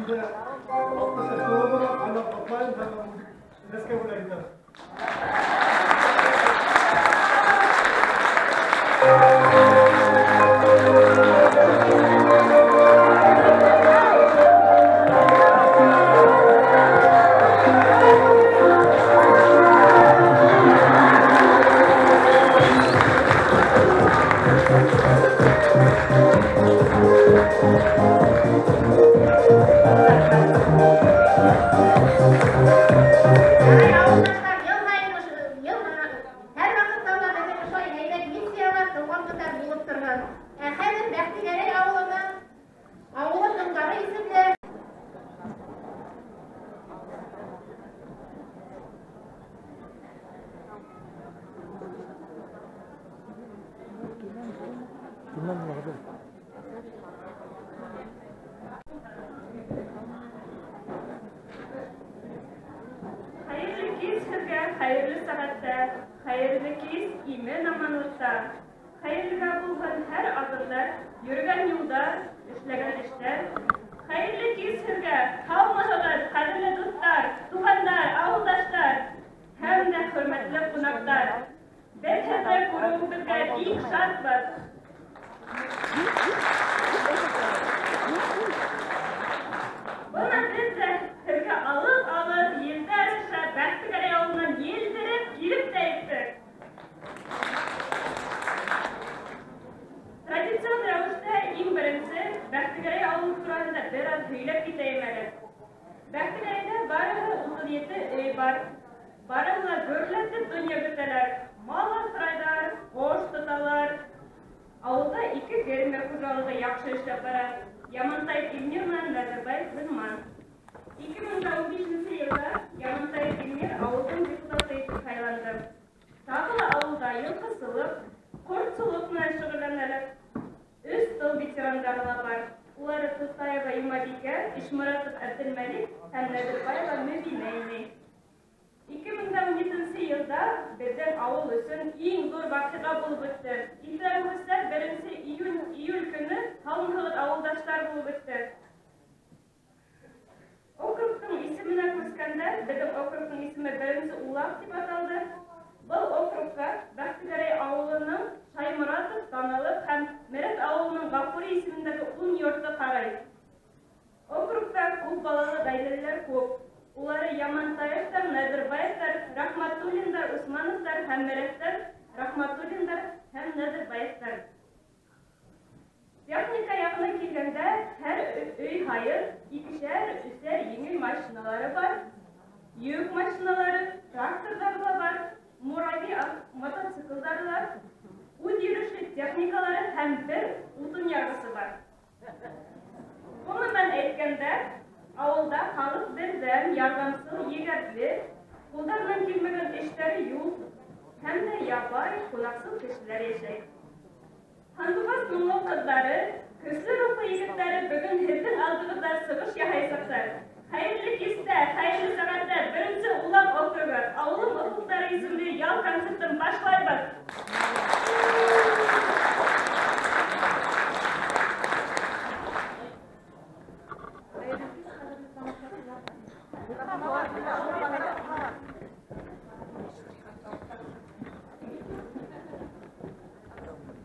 инде 60 яшь тулып бара, аны котлайм һәм Мәскәү бүләк итәбез. Хәйерле кис һеҙгә, хәйерле сәғәттә, хәйерле кис имен аманлыҡта. Хәйерлегә булһын һәр аҙымдар, йөрөгән юлдар, эшләгән эштәр. Хәйерле кис һеҙгә, һаумыһығыҙ, ҡәҙерле дуҫтар, туғандар, ауылдаштар һәм дә хөрмәтле ҡунаҡтар. Беҙ һеҙҙе күреүебеҙгә бик шатбыҙ. Бына беҙ ҙә һеҙгә алыҫ-алыҫ елдәр аша Бәхтегәрәй ауылынан елдереп килеп тә еттек. Традицион рәүештә иң беренсе Бәхтегәрәй ауылы тураһында бер аҙ һөйләп китәйем әле. Бәхтегәрәйҙә барыһы 37 өй бар. Барыһы ла гөрләтеп донъя көтәләр. Мал аҫрайҙар, ҡош тоталар. Ауылда ике фермер хужалығы яҡшы эшләп бара. Ямантаев Илмир менән Нәҙербаев Ғилман. 2015 йылда Ямантаев Илмир ауылдың депутаты итеп һайланды. Тағы ла ауылда йылҡысылыҡ, ҡортсолоҡ менән шөғөлләнәләр. Өс тыл ветерандары ла бар. Улары Тутаева Йомабикә, Ишморатов Әбделмәлик һәм Нәҙербаева Мөбинә ине. 2017 йылда беҙҙең ауыл өсөн иң ҙур ваҡиға булып үтте. Иҫләүегеҙсә, 1 июль көнө һаумыһығыҙ ауылдаштар булып үтте. Округтың исеменә күскәндә, беҙҙең округтың исеме 1 Улаҡ тип аталды. Был округка Бәхтегәрәй ауылының Шайморатов, Таналыҡ һәм Мерәт ауылының Ғафури исемендәге 10 йорто ҡарай. Округта күп балалы ғаиләләр күп. Улары Ямантаевтар, Нәҙербаевтар, Рахматуллиндар, Усмановтар һәм Мерәттәр, Рахматуллиндар һәм Нәҙербаевтар. Техника яғына килгәндә, һәр өй һайын икешәр, өсәр еңел машиналары бар, йөк машиналары, тракторҙар ла бар, мурави мотоциклдары ла, үҙ йөрөшлө техникалары һәм бер утын ярғысы бар. Ғөмүмән әйткәндә, ауылда халыҡ берҙәм, ярҙамсыл, егәрле, ҡулдарынан килмәгән эштәре юҡ һәм дә ябай, ҡунаҡсыл кешеләр йәшәй. Һандуғас моңло ҡыҙҙары, көслө рухлы егеттәре бөгөн һеҙҙең алдығыҙҙа сығыш яһаясаҡтар. Хәйерле кистә, хәйерле сәғәттә 1 Улаҡ округы Ауылым офоҡтары исемле ял концертын башлайбыҙ.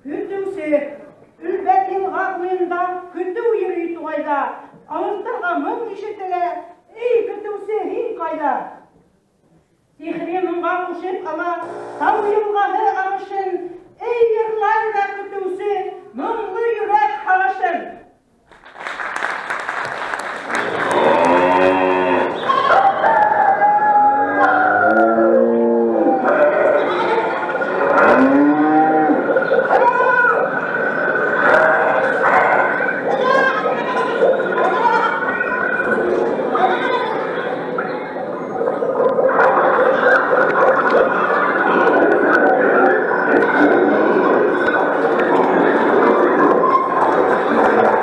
Көтөүсе, Өлбәт йылға буйында, көтөү йөрөй туғайҙа, алыҫтарға моң ишетелә, эй, көтөүсе, һин ҡайҙа? Сихри моңға ҡушып ала, тау йылғаһы ағышын, эй, йырлай ҙа көтөүсе, моңло йөрәк һағышын. Thank you.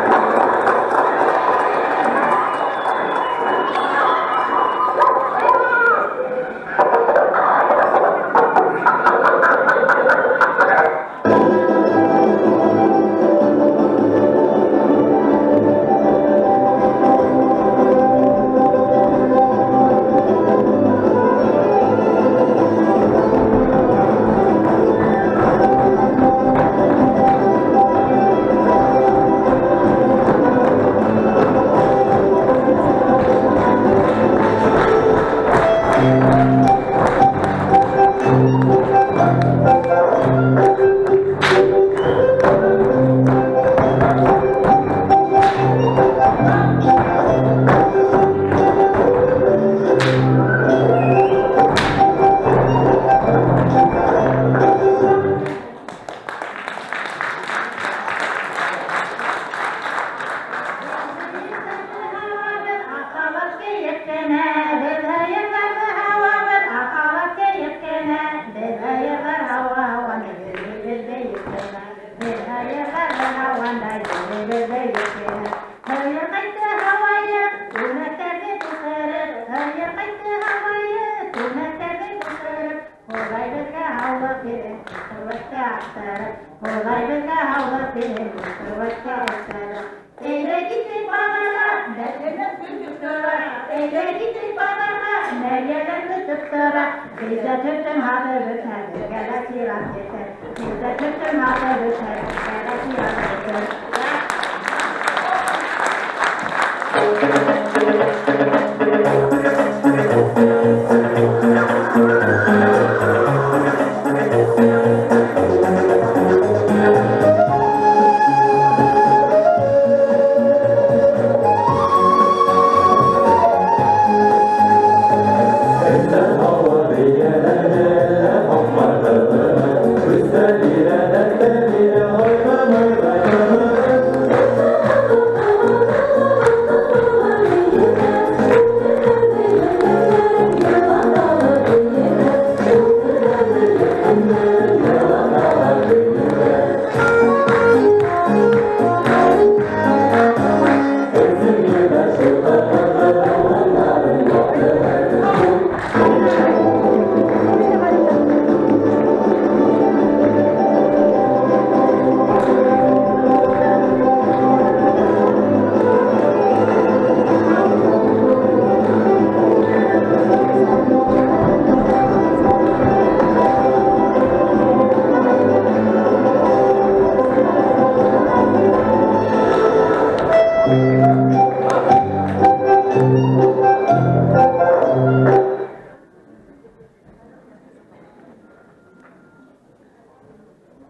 Һыйыр ҡайтты һауайып, түмәктәрҙе тултырып. Һыйыр ҡайтты һауайып, түмәктәрҙе тултырып. Хоҙай беҙгә һаулыҡ бирһен, ҡеүәткә арттырып. Хоҙай беҙгә һаулыҡ бирһен, ҡеүәткә арттырып. Әйҙә киттек баҙарға, мәрйәләр көтөп тора. Әйҙә киттек баҙарға, мәрйәләр көтөп тора. Беҙҙә төптөң һаты бөтһә, беҙгә лә сират етер. Беҙҙә төптөң һаты бөтһә, беҙгә лә сират етер.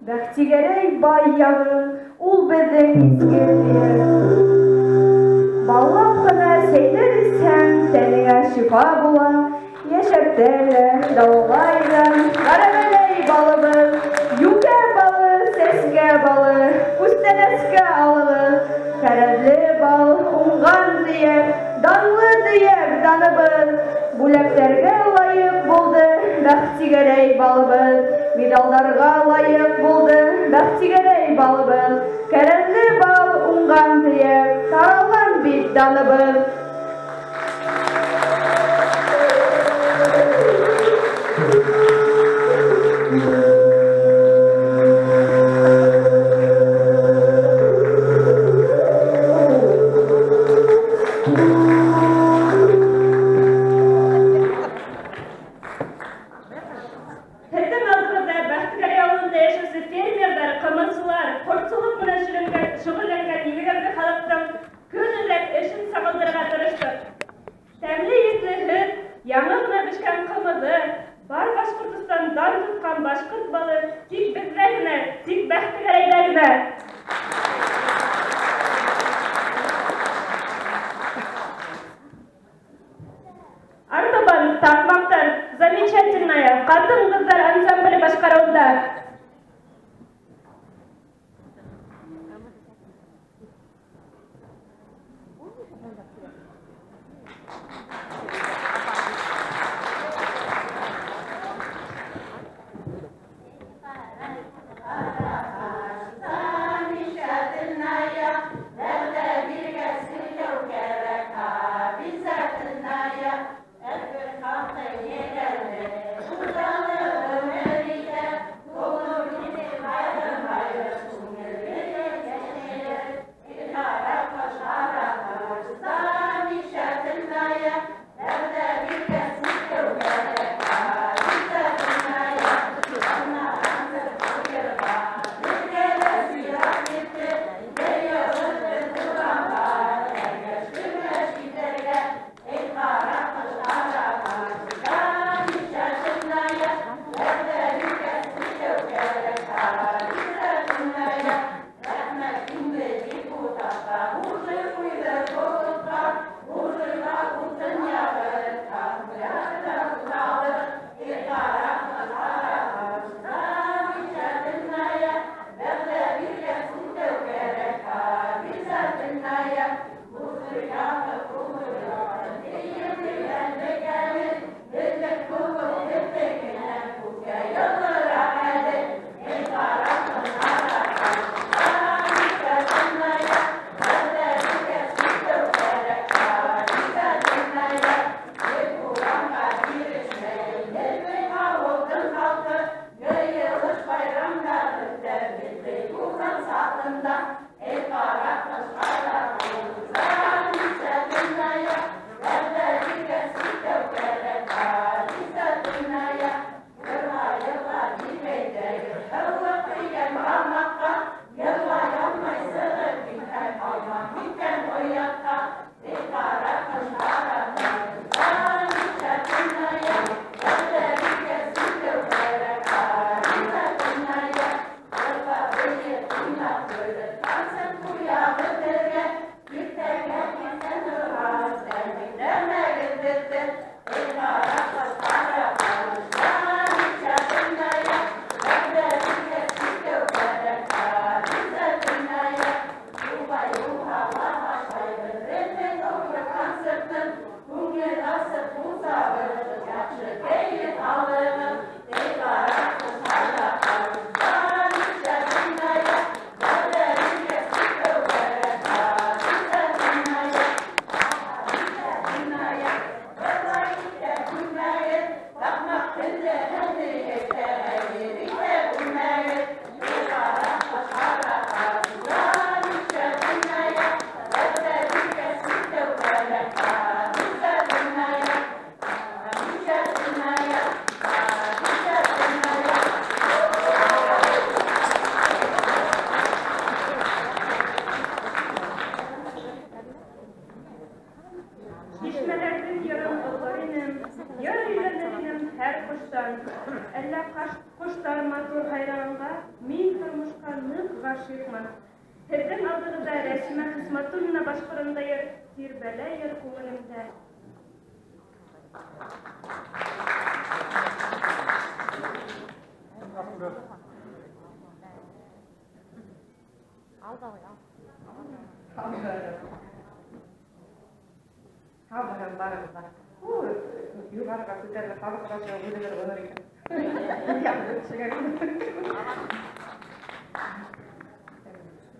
Бәхтигәрәй бай яғым, ул беҙҙең изге төйәк. Баллап ҡына сәйҙәр эсһәң, тәнеңә шифа була, йәшәртә лә, дауалай ҙа. Ғәрәбәләй балыбыҙ, йүкә балы, сәскә балы, күстәнәскә алығыҙ. Кәрәҙле бал, уңған төйәк, данлы төйәк даныбыҙ. Бүләктәргә лайыҡ булды Бәхтигәрәй балыбыҙ. Миҙалдарға лайыҡ булды Бәхтигәрәй балыбыҙ. Кәрәҙле бал, уңған төйәк, таралған бит даныбыҙ. Һеҙҙең алдығыҙҙа Бәхтигәрәй ауылында йәшәүсе фермерҙар, ҡымыҙсылар, ҡортсолоҡ менән шөғөлләнгән егерме халыҡтың көнүҙәк эшен сағылдырырға тырыштыҡ. Тәмле еҫле һөт, яңы ғына бешкән ҡымыҙы, бар Башҡортостан дан тотҡан башҡорт балы тик беҙҙә генә, тик Бәхтигәрәйҙә генә. Артабан таҡмаҡтар замечательная ҡатын-ҡыҙҙар ансамбле башҡарыуында.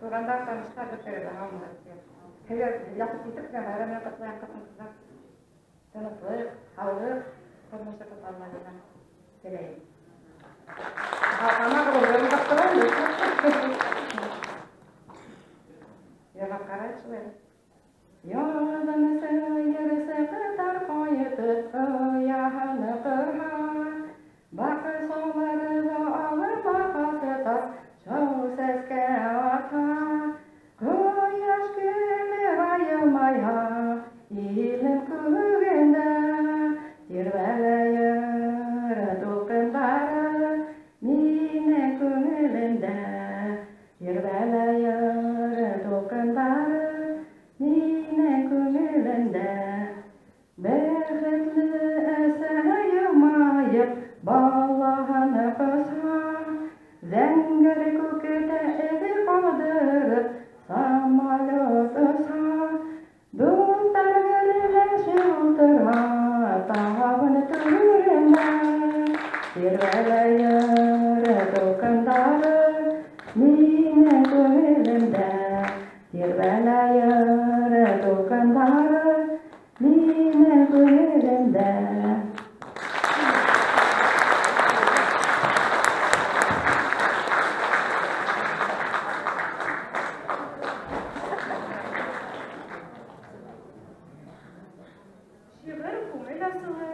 Туғандар, таныштар бөтәгеҙ ҙә һаумыһығыҙ. Һеҙгә яҡшы итеп кенә байрам менән ҡотлайым, ҡатын-ҡыҙҙар. Тыныслыҡ, һаулыҡ, тормошоғоҙ Аллаһынан теләйем. Ана Йырлап ҡарайыҡ шулай. Яҙынсы ерсе ҡытар ҡайтып ояһын ҡорһа, баҡсаларҙы алып баҡасы тас шау сәскә атһа, ҡояш көлөп айылмайһа, илем күгендә тирбәлә йыр тулҡындары минең күңелемдә, тирбәлә йыр тулҡындары минең күңелемдә. Бәхетле әсә йылмайып балаһын ҡосһа, зәңгәр күктә эҙ ҡалдырып самолет осһа, дуҫтар гөрләшеп ултырһа табын түрендә, тирбәлә йыр тулҡындары минең күңелемдә, тирбәлә йыр тулҡындары минең күңелемдә. Шиғыр күңел асылы,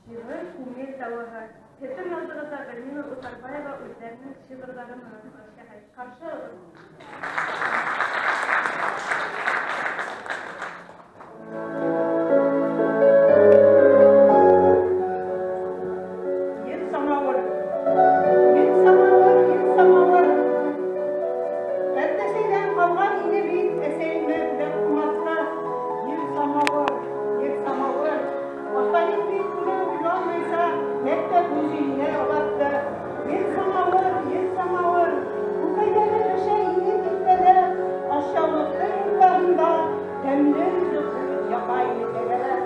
шиғыр күңел тауығы. Һеҙҙең алдығыҙҙа Гөлнур Утарбаева үҙҙәренең шиғырҙары менән ҡаршы алығыҙ. Ел самауыр, ел самауыр, ел самауыр. Әтәсәйҙән ҡалған ине бит әсәйемә бүләк ҡумасҡа. Ел самауыр, ел самауыр. Атайым бит уны уйламайса, мәктәп музейенә оҙатты. Ел самауыр, ел самауыр. Күкәйҙәре бешә ине иртәлә, ашъяулыҡтың уртаһында тәмле ризыҡ булып ята ине тәгәрәп.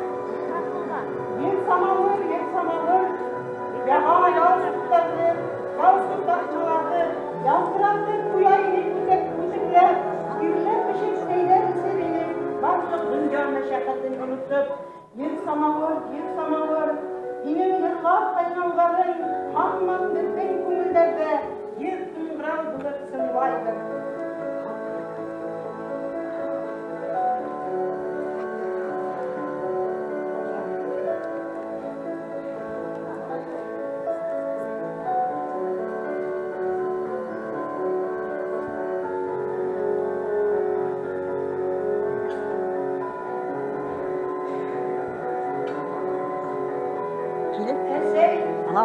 Ел самауыр, ел самауыр. Яға галстуктарҙы, галстук таҡмаларҙы ялтыратып ҡуя ине үтекләп, тирләп бешеп сәйҙәр эсер инек, барлыҡ донъя мәшәҡәтен онотоп. Ел самауыр, ел самауыр, һинең йырлап ҡайнауҙарың һаман беҙҙең күңелдәрҙә ер ҡыңғырау булып сыңлайҙыр.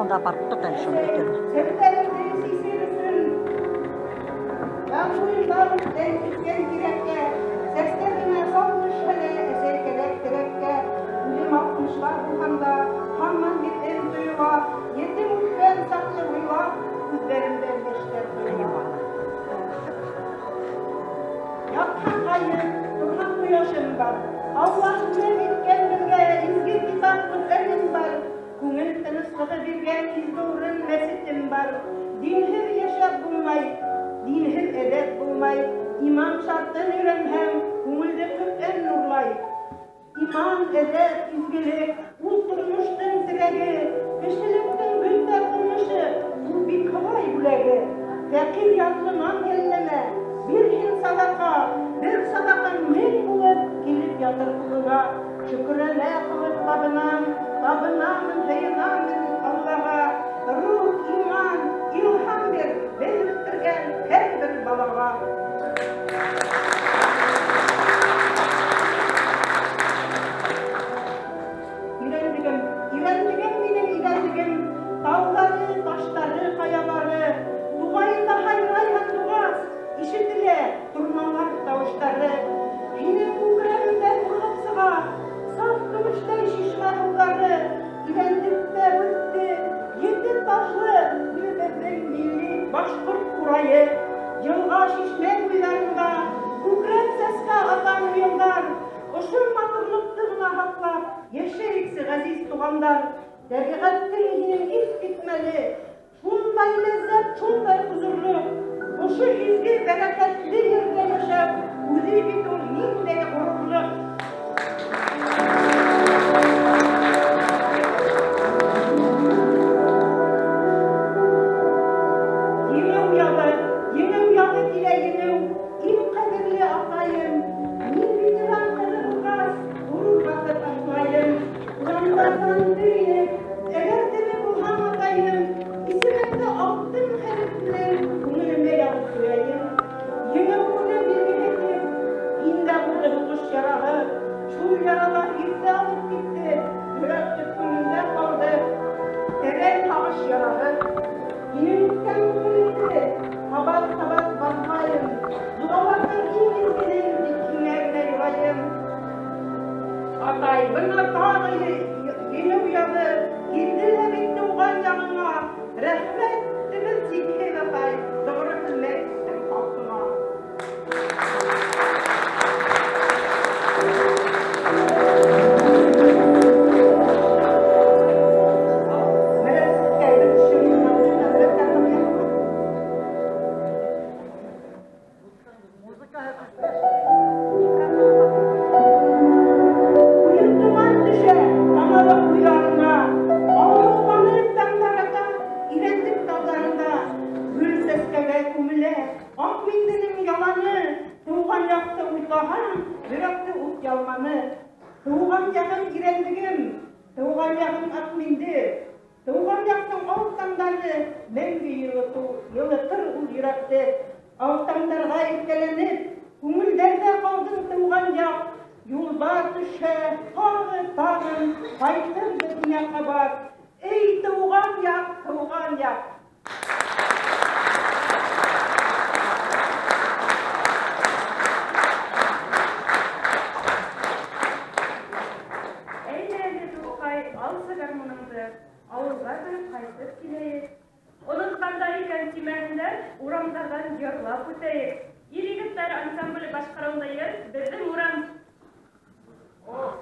унда апарып ултыртайым шуны өҫтәлгә. Серҙәремде сисер өсөн Яңғыйҙар үткән киткән тирәккә, сәстәр генә сал төшһә лә, әсәй кәрәк терәккә. Үҙем алтмышлар булғанда, һаман етем тойола, етем үткән саҡты уйлап, күҙҙәремдән йәштәр тойола. Ятһаң айым, торһаң ҡояшым бар, Аллаһ бүләк иткән беҙгә изге китап Ҡөрьәнем бар, күңел тыныслығы биргән изге урын мәсетем бар. Динһеҙ йәшәп булмай, динһеҙ әҙәп булмай, иман шартын өйрәнһәң, күңелде Ҡөрьән нурлай. Иман, әҙәп, изгелек, ул тормоштоң терәге, кешелектең бөтә тормошо, ул бик Хоҙай бүләге. Фәҡир ярлы нан йәлләмә, бир һин саҙаҡа, бер саҙаҡаң мең булып килеп ятыр ҡулыңа. Шөкрәнә ҡылып табынам, табынамын, һыйынамын Аллаға. Рух, иман, илһам бир беҙ үҫтергән һәр бер балаға. Ирәндегем, ирәндегем минең ирәндегем, тауҙары, таштары, ҡаялары, туғайында һайрай һандуғас, ишетелә торналар тауыштары. Һинең күкрәгеңдән урғып сыға саф көмөштәй шишмә һыуҙары. Ирәндектә үҫте ете ташлы үҙебеҙҙең милли башҡорт ҡурайы. Йылға шишмә буйҙарында күкрәп сәскә атан уйындар. Ошо матурлыҡты ғына һаҡлап йәшәйексе, ғәзиз туғандар. Тәбиғәттең һинең иҫ китмәле, шундай ләззәт, шундай хозурлыҡ. Ошо изге бәрәкәтле ерҙә йәшәү үҙе бит ул ниндәй ғорурлыҡ. Еңеү яғы, еңеү яғы килә еңеү, иң ҡәҙерле атайым. Мин ветеран ҡыҙы булғас, ғорур баҫып атлайым. Урамдарҙан бер инеп, әгәр тере булһаң атайым, исемеңде алтын хәреф менән күңелемә яҙып ҡуяйым. Еңеү көнө билгеһе тип, һиндә булды һуғыш яраһы. Шул яралар иртә алып китте, йөрәк төпкөнөндә ҡалды тәрән һағыш яраһы. Һинең үткән ғүмереңде ҡабат-ҡабат баҫмайым, доғаларҙың иң изгеһен тик һиңә генә юрайым. Атай, бына тағы еңеү яҙы, килде лә бит тыуған яғыңа. Рәхмәт төбөн сикһеҙ, атай, тоғро хеҙмәт иттең халҡыңа. Ҡуйы томан төшә Тамалыҡ буйҙарына, ауырланып таңдар ата Ирәндек тауҙарында. Гөл сәскәгә күмелә аҡ минденең яланы, тыуған яҡты уйлаһаң, йөрәкте ут ялманы. Тыуған яғым Ирәндегем, тыуған яғым Аҡминде, тыуған яҡтың ал таңдары мәңге йылытыр ул йөрәкте. Ал таңдарға иркәләнеп, күңелдәрҙә ҡалдың тыуған яҡ. Юлдар төшә, тағы тағын ҡайтырбыҙ һиңә ҡабат. Эй, тыуған яҡ, тыуған яҡ. Әйҙә әле, туғай, алсы гармуныңды, ауылға бер ҡайтып киләйек. Онотҡандар икән тимәһендәр, урамдарҙан йырлап үтәйек. Ир-егеттәр ансамбле башҡарыуында йыр «Беҙҙең урам». Oh,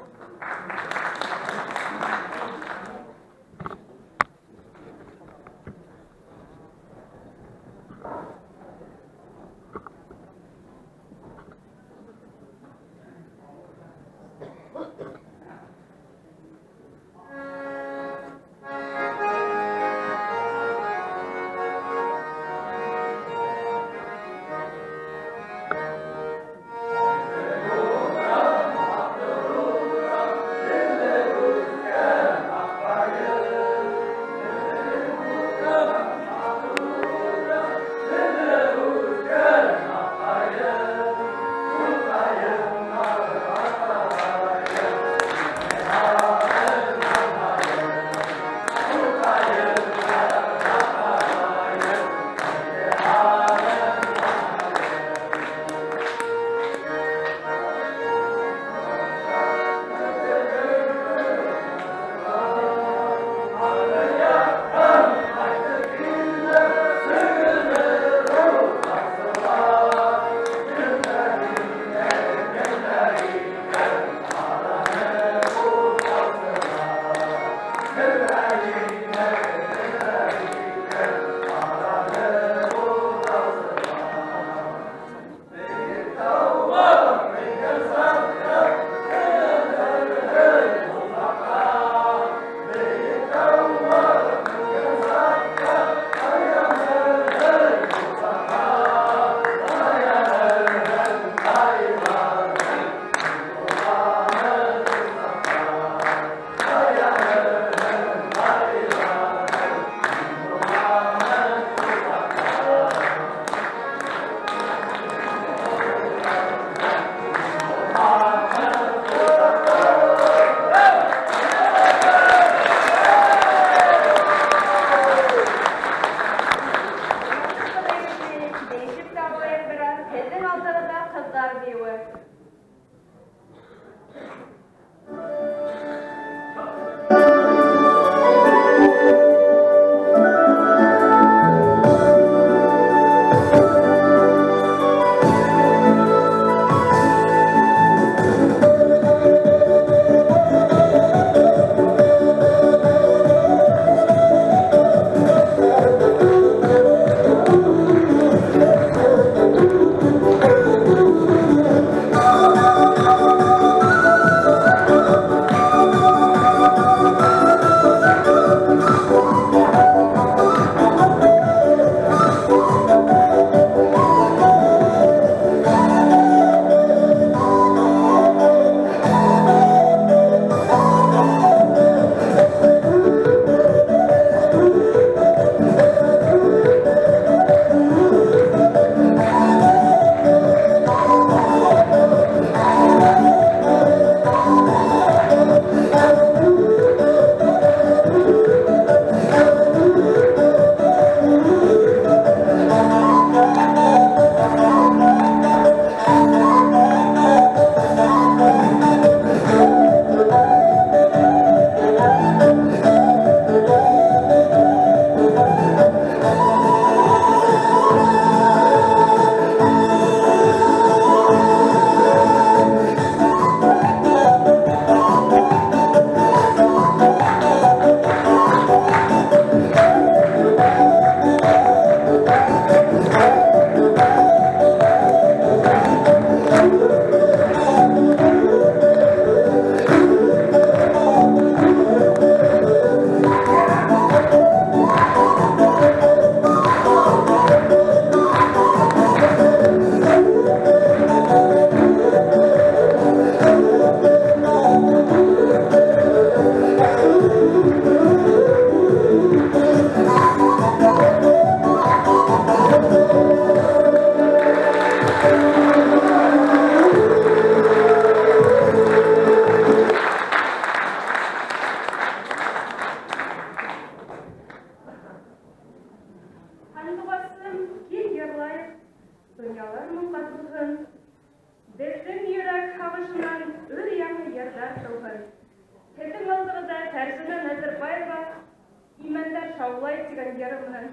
Имәндәр шаулай тигән йыры менән.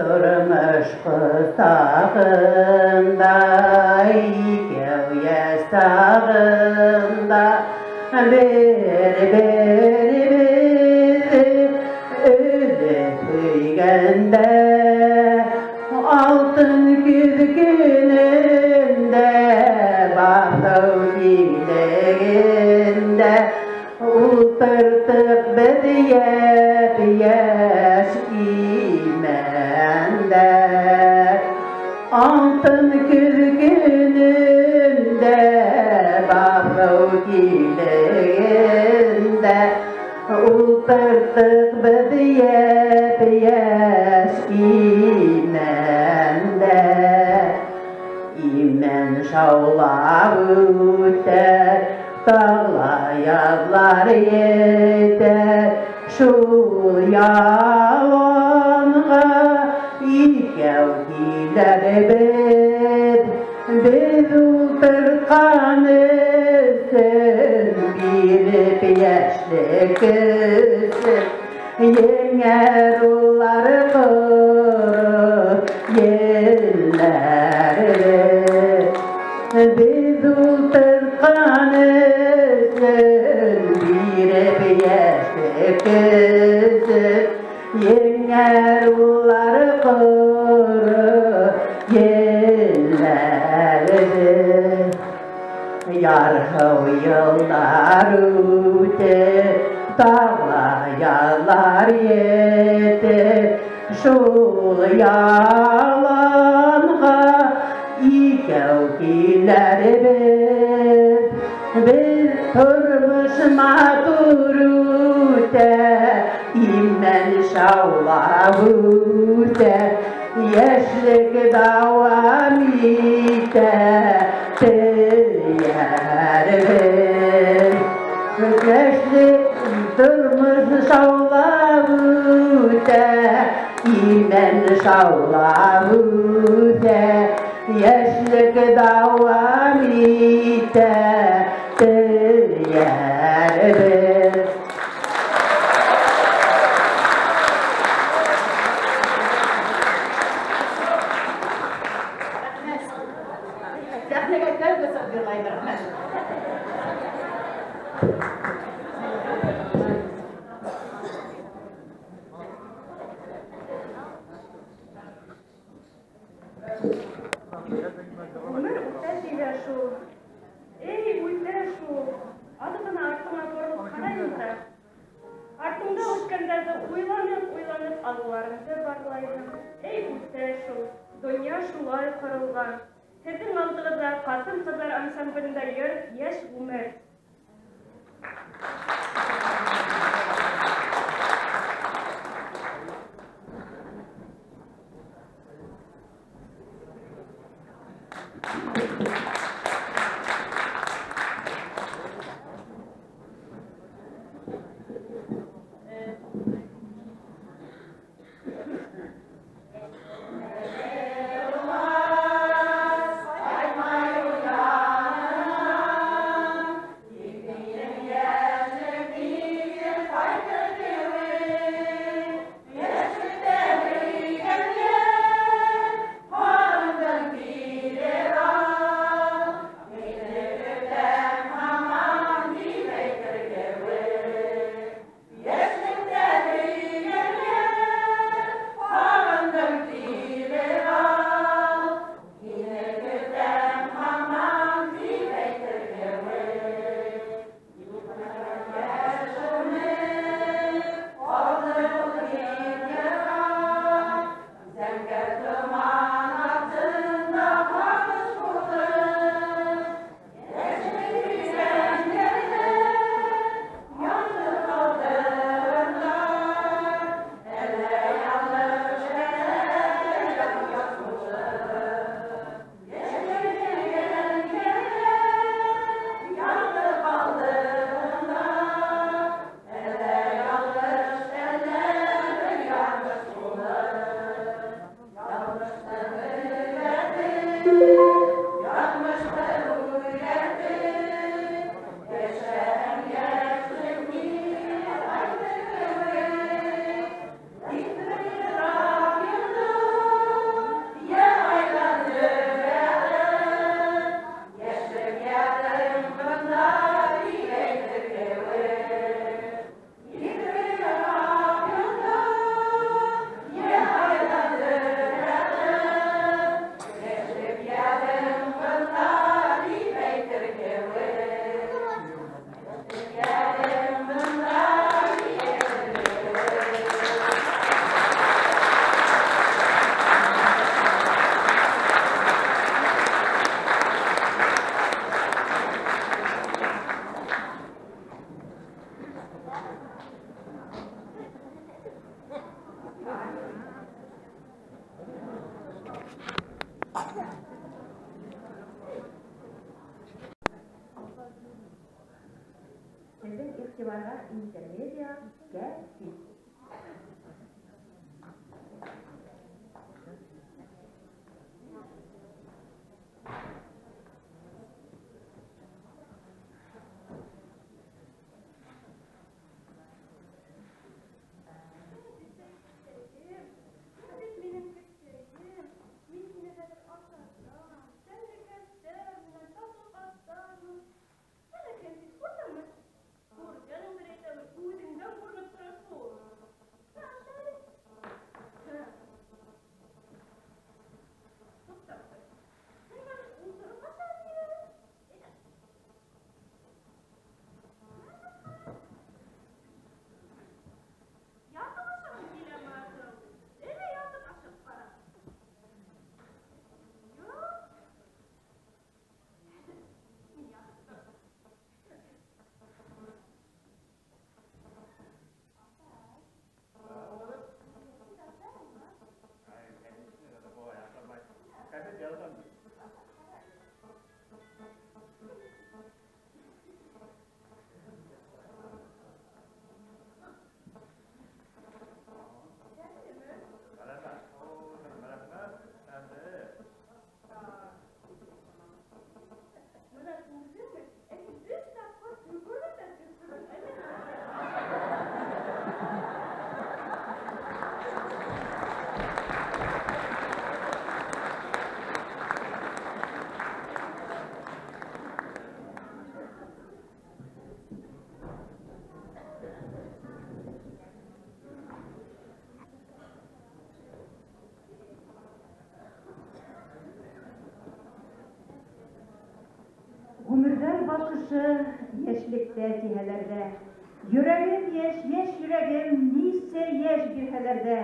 Тормыш ҡосағында, икәү йәш сағында, бер-беребеҙҙе өҙөп һөйгәндә, алтын көҙ көнөндә, баҫыу киңлегендә, ултырттыҡ беҙ йәп-йәш имәндә. Алтын көҙ көнөндә, баҫыу киңлегендә, ултырттыҡ беҙ йәп-йәш имәндә. Имән шаулап үтә, тағла яҙлар етә, шул яланға икәү киләрбеҙ. Беҙ ултыртҡан өсөн биреп йәшлек көсөн, еңәр улар ҡоро елләрҙе. Беҙ ултыртҡан өсөн биреп йәшлек көсөн, еңәр улар ҡоро елләрҙе. Ярһыу йылдар үтеп, тағла яҙлар етеп, шул яланға икәү киләрбеҙ. Беҙ тормош матур үтә, имән шаулап үтә, йәшлек дауам итә, тейәрбеҙ. Йәшлек тормош шаулап үтә, имән шаулап үтә, йәшлек дауам итә, тейәрбеҙ. Сәхнәгә тәүге сығып йырлайым, рәхмәт. Ғүмер үтә тиҙә шул. Эй, үтә шул. Аҙ ғына артыңа боролоп ҡарайһың да, артыңда үткәндәрҙе уйланып-уйланып алыуҙарыңды барлайһың. Эй, үтә шул. Донъя шулай ҡоролған. Һеҙҙең алдығыҙҙа ҡатын-ҡыҙҙар ансамблендә йыр «Йәш ғүмер». Ҡайтмай уянынан. Һеҙҙең иғтибарға интермедиа кәнфит. Ғүмерҙәр балҡышы йәшлектә тиһәләр ҙә, йөрәгем йәш, йәш йөрәгем нисә йәш бирһәләр ҙә,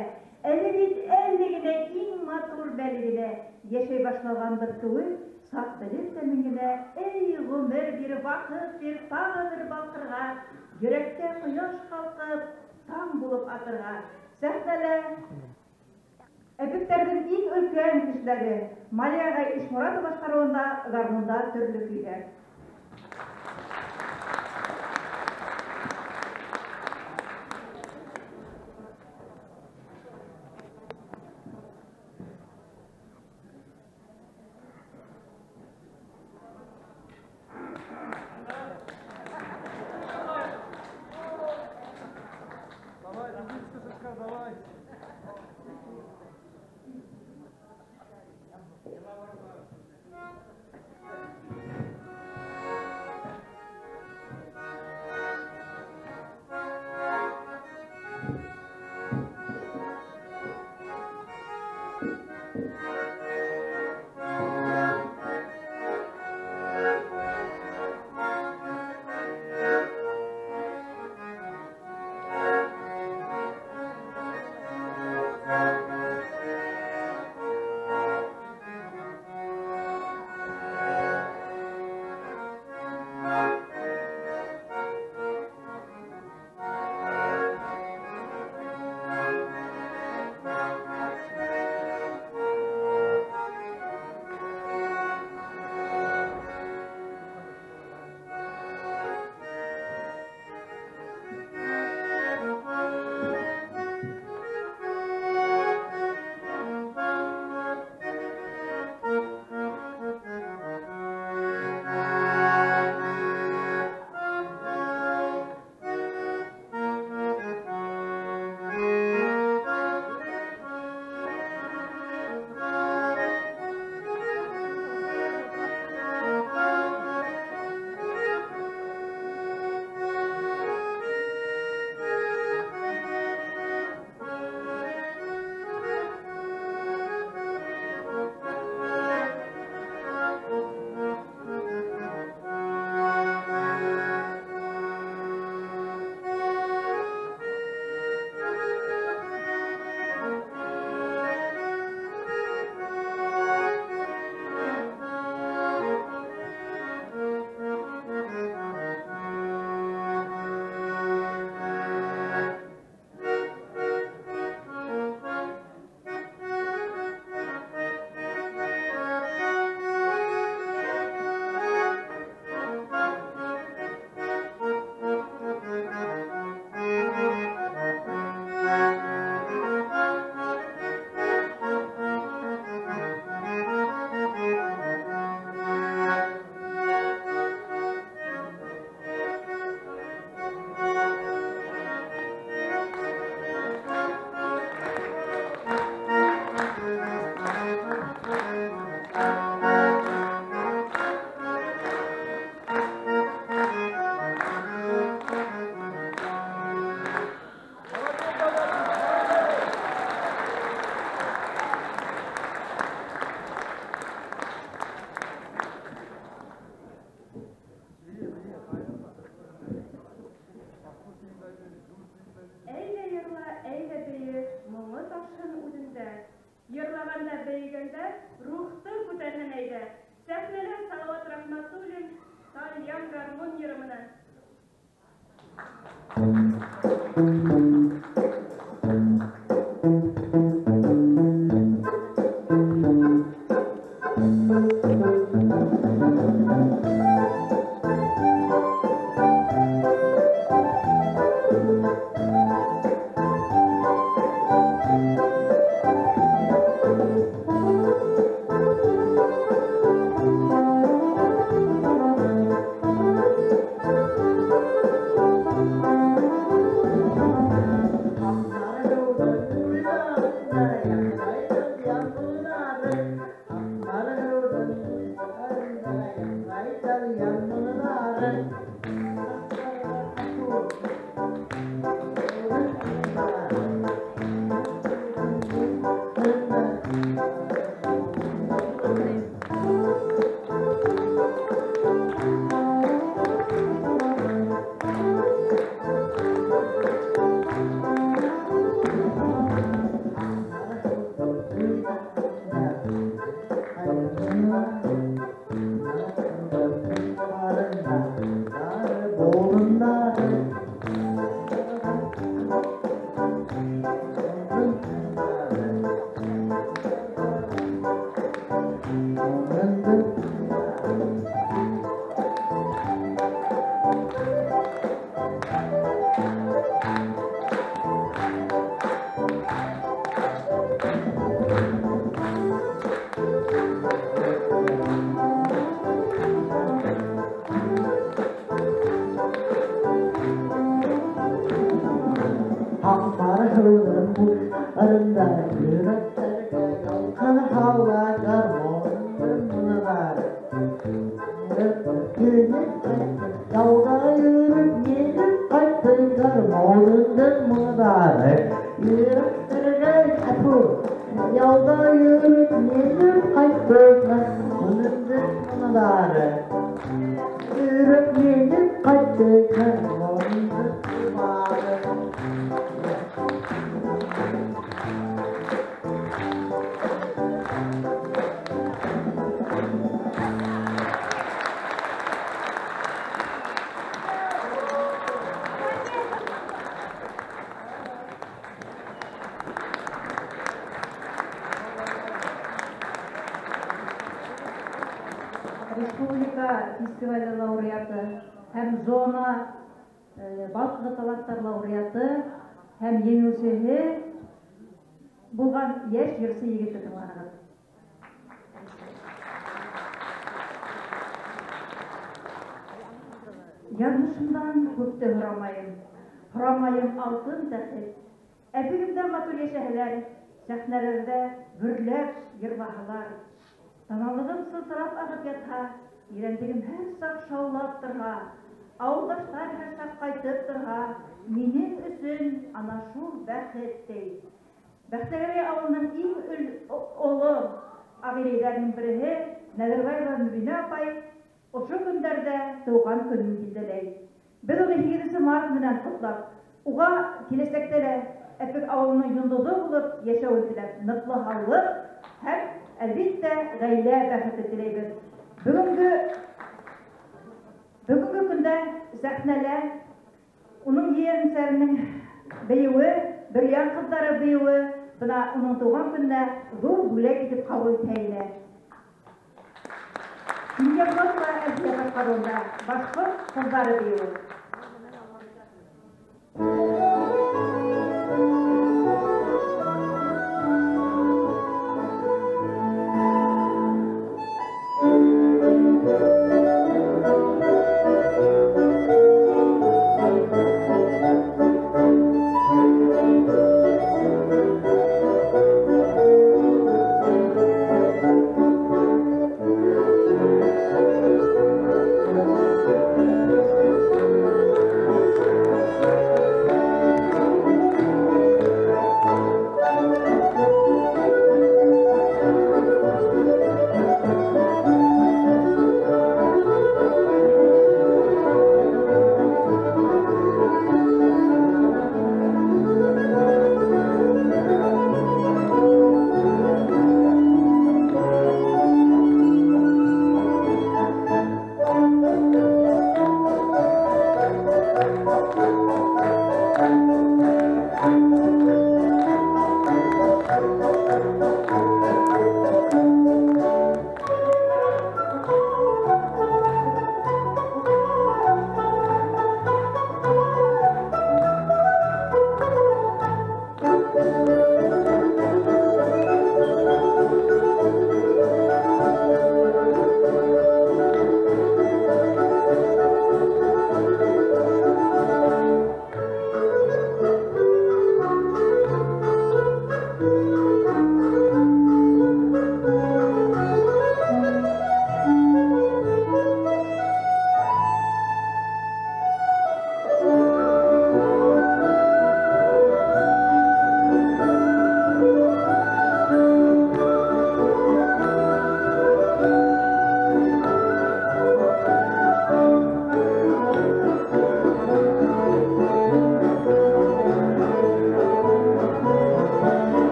әле бит әле генә иң матур бәле генә йәшәй башлағанбыҙ кеүек, саҡ белеп тә мин генә, эй, ғүмер бир, ваҡыт бир, тағы бер балҡырға, йөрәктә ҡояш ҡалҡып, таң булып атырға. Сәхнәлә Әпектәрҙең иң өлкән кешеләре Малия ағай Ишморатова башҡарыуында гармунда төрлө көйҙәр. Давай, давай. Йырлағанда, бейегәндә рухты күтәрһен әйҙә. Сәхнәлә Салават Рахматуллин тальян гармун йыры менән. Республика фестивалі лауреаты һәм зона балҡығы таланттар лауреаты һәм еңеүсеһе булған йәш йырсы егетте тыңланығыҙ. Яҙмышымдан күпте һорамайым, һорамайым алтын тәхет. Әпегемдә матур йәшәһәләр, сәхнәләрҙә гөрләп йырлаһалар. Таналығым сылтырап ағып ятһа, ирәндегем һәр саҡ шаулап торһа, ауылдаштар һәр саҡ ҡайтып торһа, минең өсөн ана шул бәхет, ти. Бәхтегәрәй ауылының иң оло ағиләйҙәренең береһе Нәҙербаева Мөбинә апай ошо көндәрҙә тыуған көнөн билдәләй. Беҙ уны 8 март менән ҡотлап, уға киләсәктә лә Әпек ауылының йондоҙо булып йәшәүен теләп, ныҡлы һаулыҡ һәм әлбиттә ғаилә бәхете теләйбеҙ. Бөгөнгө көндә сәхнәлә уның ейәнсәренең бейеүе, Бөрйән ҡыҙҙары бейеүе, бына уның тыуған көнөнә ҙур бүләк итеп ҡабул итә ине. Кинйәбулатова Әлфиә башҡарыуында башҡорт ҡыҙҙары бейеүе. Thank you.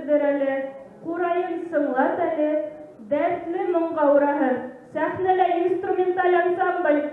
өҙҙөр әле, ҡурайын сыңлат әле, дәртле моңға ураһын. Сәхнәлә инструменталь ансамбль.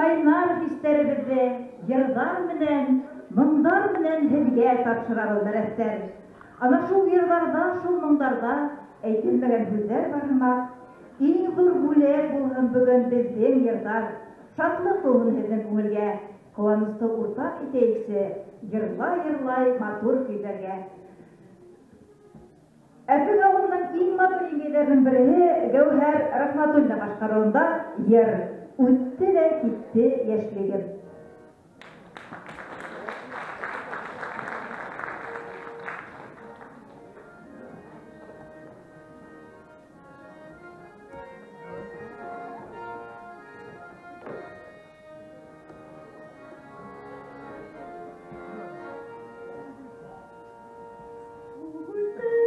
Ҡайнар хистәребеҙҙе йырҙар менән, моңдар менән һеҙгә тапшырабыҙ, мәрәфтәр. Ана шул йырҙарҙа, шул моңдарҙа әйтелмәгән һүҙҙәр бар һымаҡ. Иң ҙур бүләк булһын бөгөн беҙҙең йырҙар. Шатлыҡ булһын һеҙҙең күңелгә. Ҡыуанысты уртаҡ итәйексе, йырлай-йырлай матур көйҙәргә. Әфең ауылының иң матур еңгәйҙәренең береһе Гәүһәр Рәхмәтуллина башҡарыуында йыр «Үтте лә китте йәшлегем». Үтте.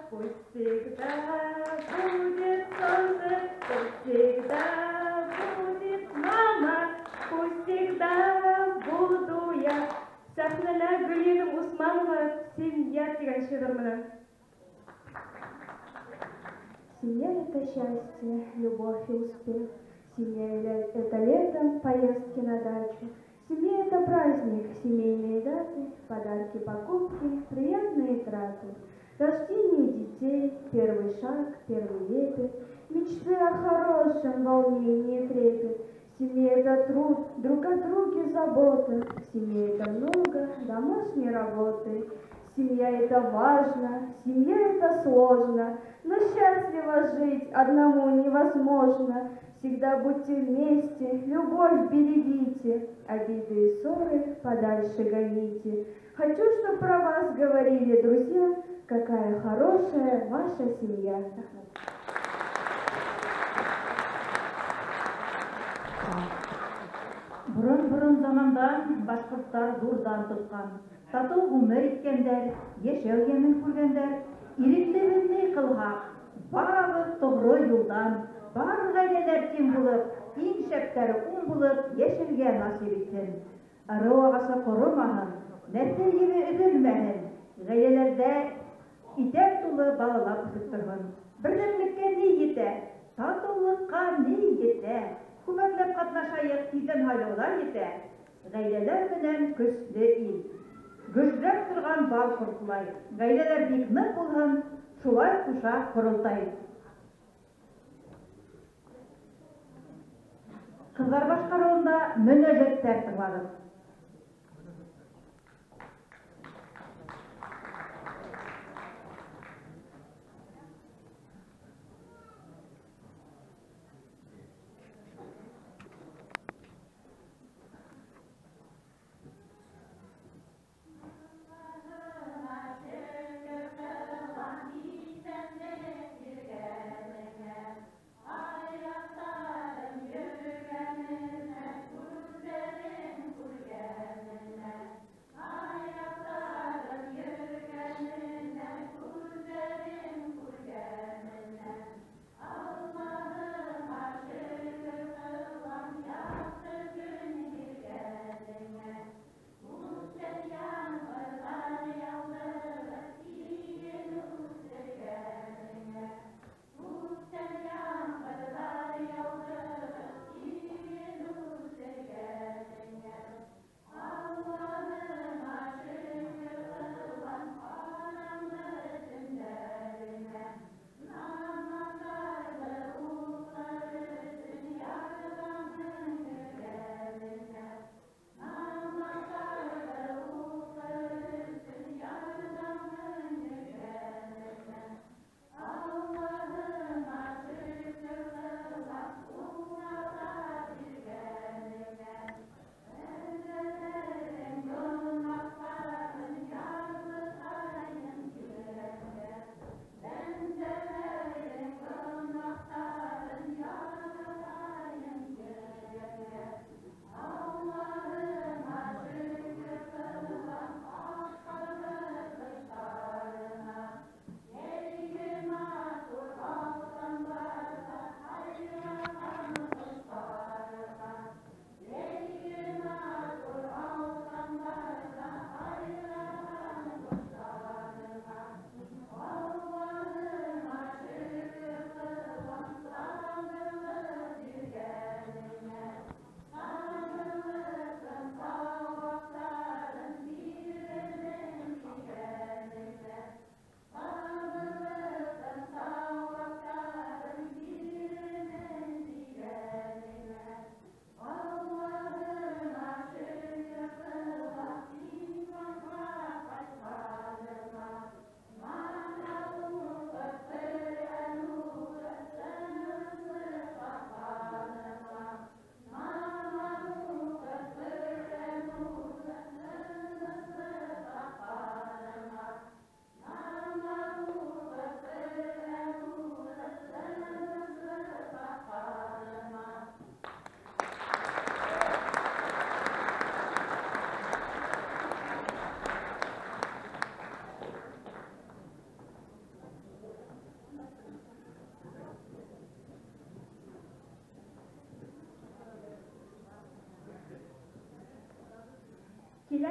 Пусть всегда будет солнце, пусть всегда будет мама, пусть всегда буду я. Сәхнәлә Гөлйөҙөм Усманова «Семья» тигән шиғыр менән. Семья – это счастье, любовь и успех. Семья – это летом поездки на дачу. Семья – это праздник, семейные даты, подарки, покупки, приятные траты. Рождение детей, первый шаг, первый лепет, мечты о хорошем, волнение, трепет. Семья – это труд, друг о друге забота. В семье это много домашней работы. Семья – это важно, семья – это сложно, но счастливо жить одному невозможно. Всегда будьте вместе, любовь берегите, обиды и ссоры подальше гоните. Хочу, чтобы про вас говорили друзья, какая хорошая ваша семья. Борон-борон замандан башҡорттар ҙурҙан тотҡан, татыу ғүмер иткәндәр, йәшәү йәмен күргәндәр, иреклебеҙ ни ҡылһаҡ, барабыҙ тоғро юлдан, бар ғаиләләр тиң булып, иң шәптәре уң булып йәшәргә насип итһен. Ырыу ағасы ҡоромаһын, нәҫел ебе өҙөлмәһен, ғаиләләрҙә итәк тулы балалар үҫеп торһон. Берҙәмлеккә ни етә, татыулыҡҡа ни етә? Күмәкләп ҡатнашайыҡ, тиҙҙән һайлауҙар етә. Ғаиләләр менән көслө ил. Гөжләп торған бал ҡортлай. Ғаиләләр бик ныҡ булһын, шулай ҡуша ҡоролтай. Ҡыҙҙар башҡарыуында мөнәжәттәр тыңлағыҙ. Ayaklarım yürüyenine, güzelim.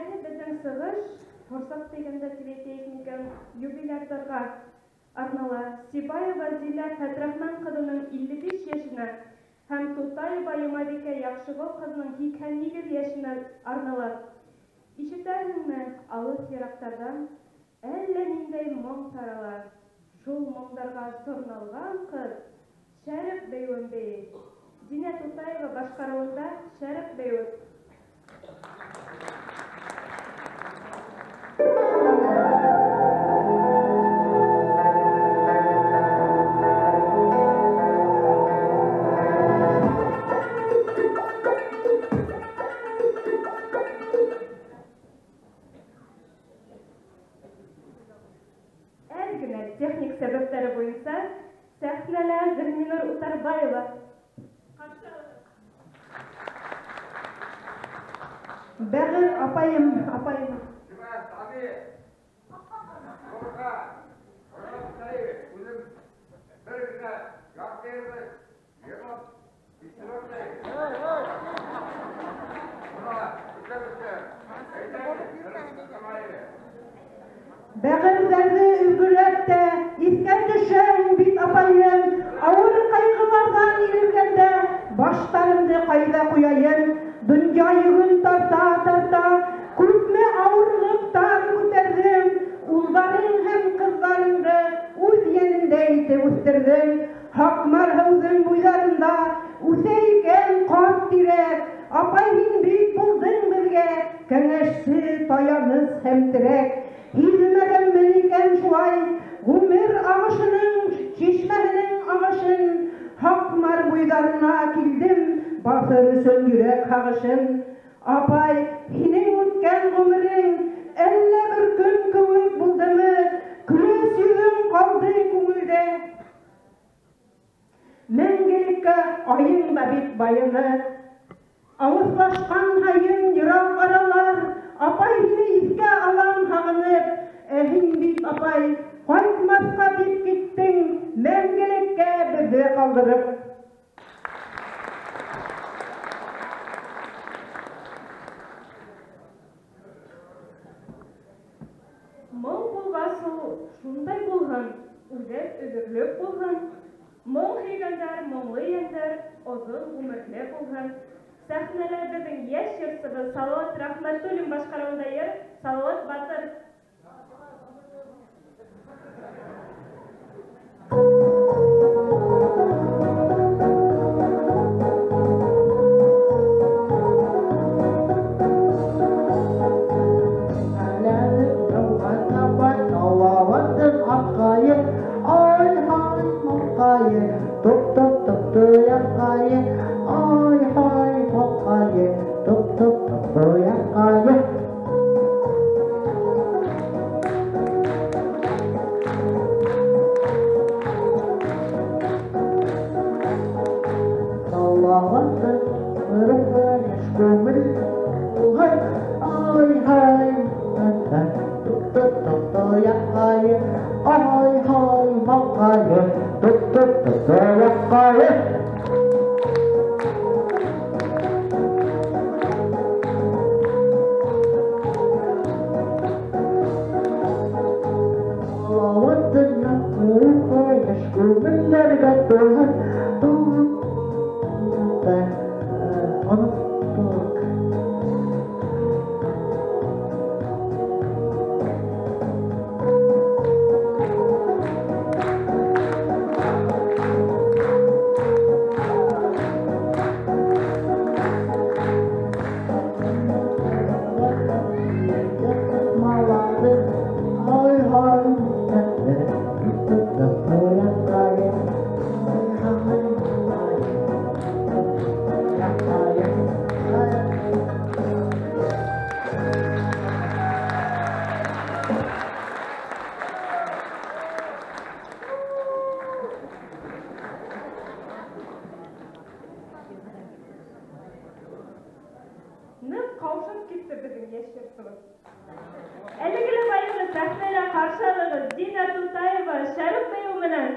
Киләһе беҙҙең сығыш, форсат тигәндә тип әйтәйек микән, юбилярҙарға арнала. Сибаева Зилә Фәтрахман ҡыҙының 55 йәшенә һәм Тутаева Йомабикә Яҡшығол ҡыҙының 88 йәшенә арнала. Ишетәһеңме, алыҫ йыраҡтарҙан әллә ниндәй моң тарала. Шул моңдарға сорналған ҡыҙ шәрыҡ бейеүен бейей. Динә Тутаева башҡарыуында шәрыҡ бейеүе. Әҙ генә техник сәбәптәре буйынса сәхнәлә Зөлминур Утарбаева. Бәғер апайым, апайым. Бәғерҙәрҙе өлгөләп тә иҫкә төшәм бит, апайым. Ауыр ҡайғыларҙан ирелгәндә баштарымды ҡайҙа ҡуяйым? Донъя йөгөн тарта-тарта күпме ауырлыҡтар күтәрҙем. Улдарың һәм ҡыҙҙарыңды үҙ йәнендә итеп үҫтерҙем. Һаҡмар һыуҙың буйҙарында үҫә икән ҡарт тирәк. Апай, һин бит булдың беҙгә кәңәшсе, таяныс һәм терәк. Һиҙмәгәнмен икән шулай ғүмер ағышының, шишмәһенең ағышын. Һаҡмар буйҙарына килдем баҫыр өсөн йөрәк һағышын. Апай, һинең үткән ғүмерең әллә бер көн кеүек булдымы? Көләс йөҙөң ҡалды күңелдә. Мәңгелеккә айың да бит байыны. Алыҫлашҡан һайын йыраҡ аралар, апай, һине иҫкә алам һағынып. Ә һин бит, апай, ҡайтмаҫҡа тип киттең, мәңгелеккә беҙҙе ҡалдырып. Моң булғас ул шундай булһын, үҙәк өҙөрлөк булһын. Моң һөйгәндәр, моңло йәндәр оҙон ғүмерле булһын. Сәхнәлә беҙҙең йәш йырсыбыҙ Салауат Рәхмәтуллин башҡарыуында йыр Салауат Батыр. Әлеге лә баяғы сәхнәлә ҡаршы алығыҙ Дина Тутаева шәрыҡ бейеүе менән.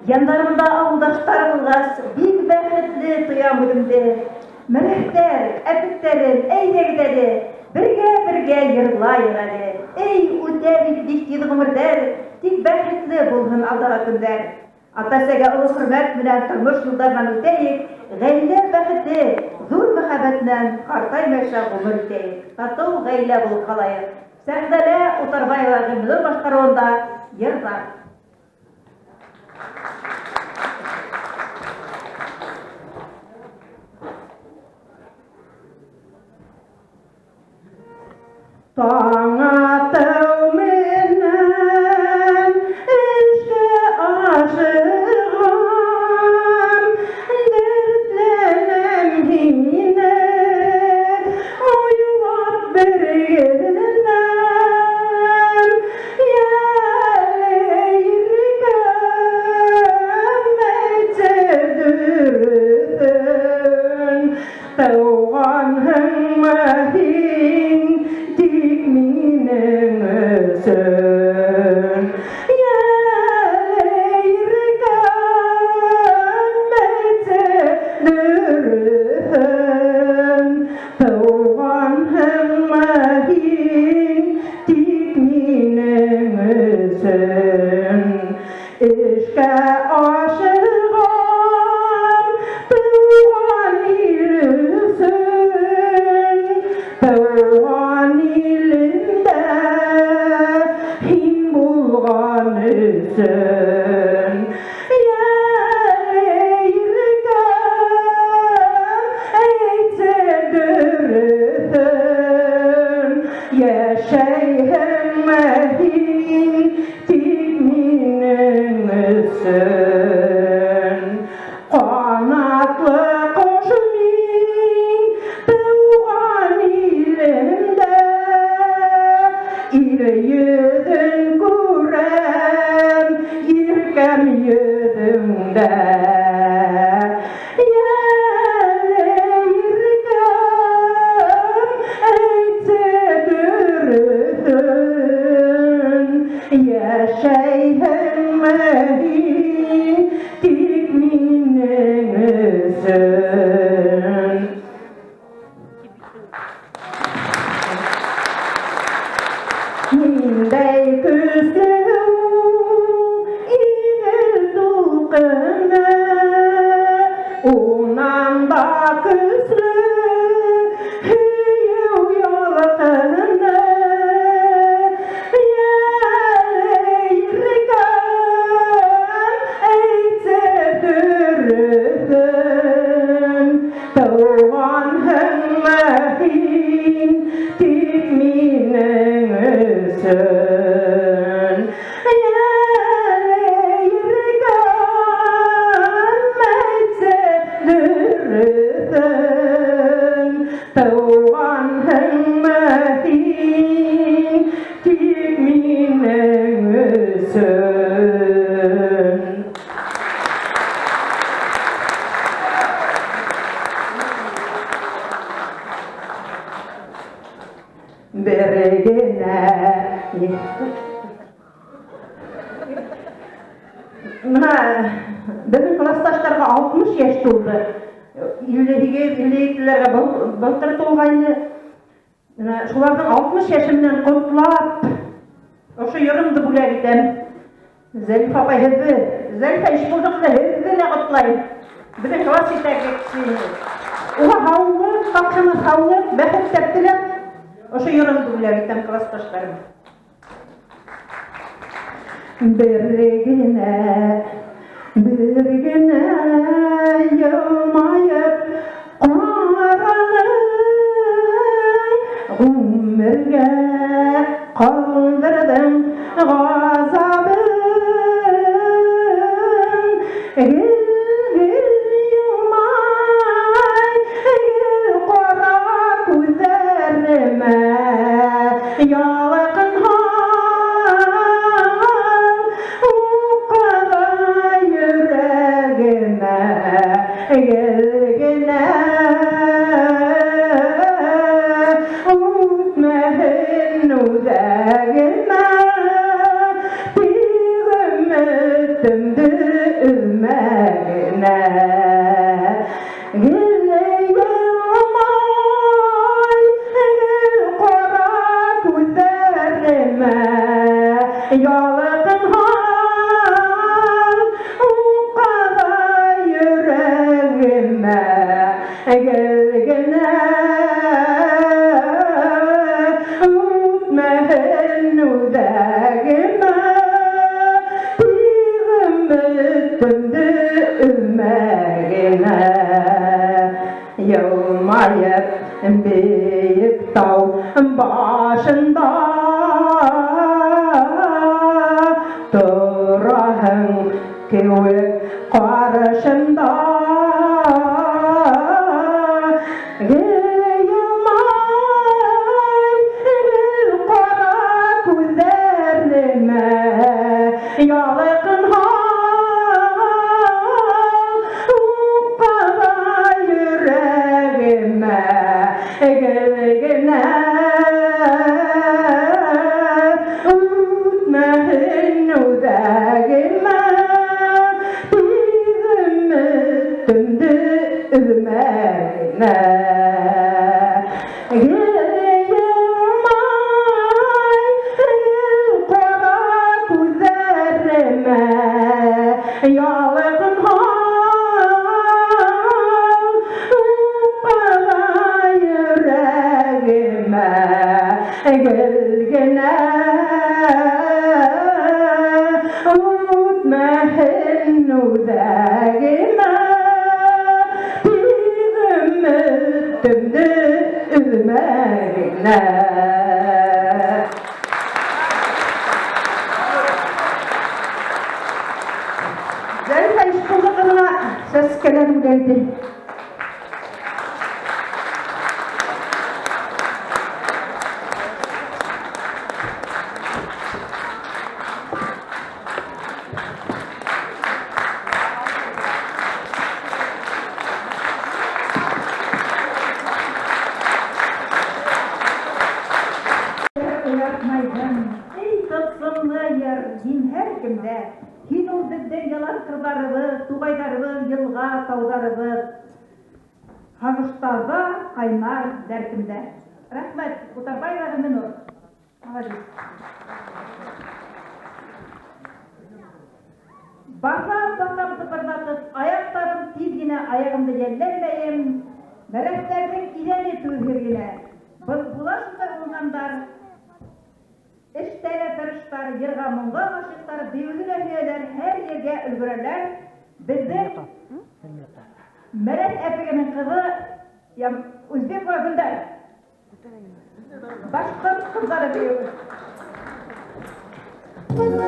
Yanlarımda avuldaşlar bulğas, bik bəxitli tuyam үҙемде. Мөрәһтәр, әпектәрем, әйҙәгеҙ бергә-бергә йырлайыҡ әле. Эй, үтә бит бик тиҙ ғүмерҙәр, тик бәхетле булһын алдағы көндәр. Ата-әсәгә оло хөрмәт менән тормош юлдарынан үтәйек, ғаилә бәхете ҙур мөхәббәт менән ҡартаймайса ғүмер итәйек. Татыу ғаилә булып ҡалайыҡ. Сәхнәлә Утарбаева Ғилминур башҡарыуында йырҙар. Таң атыу менән эшкә ашығам, дәртләнәм һинән Тыуғанһыңмы һин тик минең өсөн? Йәл иркәм, әйтсе дөрөҫөн. Тыуғанһыңмы һин тик минең өсөн? Эшкә ашыған тыуған ил өсөн, тыуған илендә һин булған өсөн. Йәл иркәм, әйтсе дөрөҫөн. Йәшәйһеңме һин тик минең өсөн? Ҡанатлы ҡош мин тыуған илемдә, ил йөҙөн күрәм, иркәм йөҙөңдә. Йәл иркәм, әйтсе дөрөҫөн. Йәшәйһеңме һин тик минең өсөн? Ниндәй көслө Иҙел тулҡыны, унан да көслө һөйөү ялҡыны. Йәл иркәм, әйтсе дөрөҫөн. Тыуғанһыңмы һин тик минең өсөн? Йәл иркәм, әйтсе дөрөҫөн. Тыуғанһыңмы һин тик минең өсөн? Бер генә Мына беҙҙең класташтарға 60 йәш тулды. 58, 57-ләргә былтыр тулғайны. Мына шуларҙың 60 йәше менән ҡотлап, ошо йырымды бүләк итәм. Зәлифә апай, һеҙҙе, Зәлифә Ишбулдыҡыҙы, һеҙҙе лә ҡотлайым. Беҙҙең класс етәксеһе. Уға һаулыҡ, тапшырма һаулыҡ, бәхет теләп, ошо йырымды бүләк итәм класташтарыма. Бер генә, бер генә йылмайып ҡараның, ғүмергә ҡалдырҙың ғазабын. Гел-гел йылмай, гел ҡара күҙҙәремә ялҡынһан, уҡыға йөрәгемә гел генә үтмәһен үҙәгемә, тик өмөтөмдө өҙмә генә. Гел йылмай, гел ҡара күҙҙәремә ялҡынһан, уҡыға йөрәгемә гел генә үтмәһен үҙәгемә, тик өмөтөмдө өҙмә генә. Йылмайып бейек тау башында тораһың кеүек ҡаршымда. Гел йылмай, гел ҡара күҙҙәремә ялҡынһан, уҡыға йөрәгемә Гел генә үтмәһен үҙәгемә, тиҙ өмөтөмдө өҙмә генә. Гел йылмай, гел ҡара күҙҙәремә, ялҡын һал, ҡала йөрәгемә. Гел генә үтмәһен үҙәгемә, тиҙ өмөтөмдө өҙмә генә. Зәрифә Ишҡулды ҡыҙына сәскәләр бүләк итәм. Уятмайҙың, эй, тылсымлы йыр, һин һәр кемдә. Һин ул беҙҙең ялан ҡырҙарыбыҙ, туғайҙарыбыҙ, йылға, тауҙарыбыҙ. Һағыштарҙа ҡайнар дәртемдә. Рәхмәт, Утарбаева Өмөнур. Молодец. Баҫам, баҫам тыпырлатып, аяҡтарым тиҙ генә аяғымды йәлләнмәйем. Мәрәҫтәрҙең иҙәне түҙһеҙ генә. Был була шундай уңғандар. Эштә лә тырыштар, йырға моңға ғашиҡтар, бейеүҙе лә һөйәләр, һәр ергә өлгөрәләр. Беҙҙең Мәрәҫ әпегенең ҡыҙы Үзбекова Гөлдәр. Башҡорт ҡыҙҙары бейеүе. Thank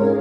you.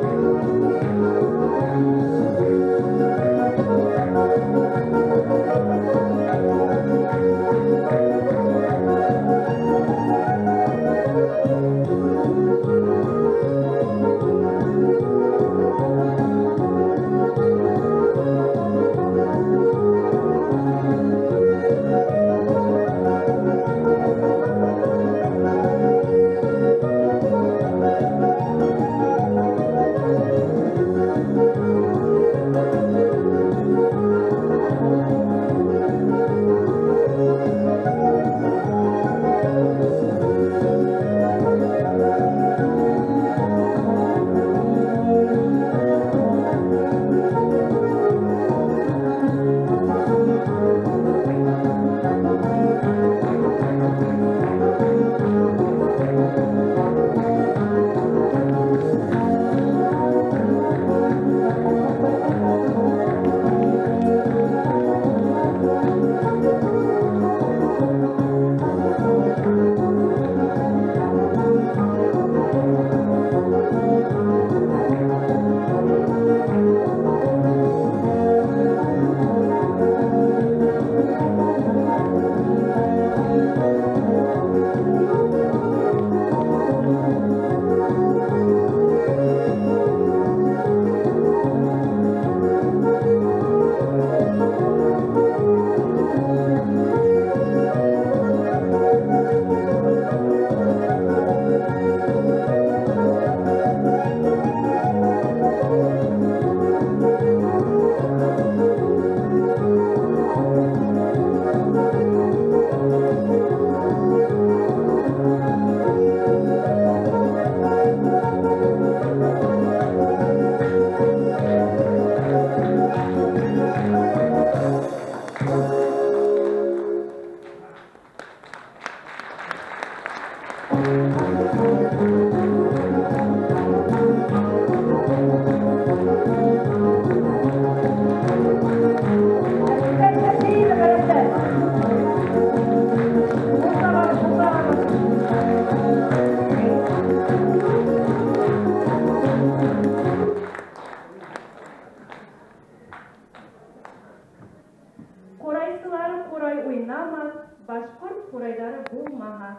уйнамаҫ, башҡорт ҡурайҙары булмаһа.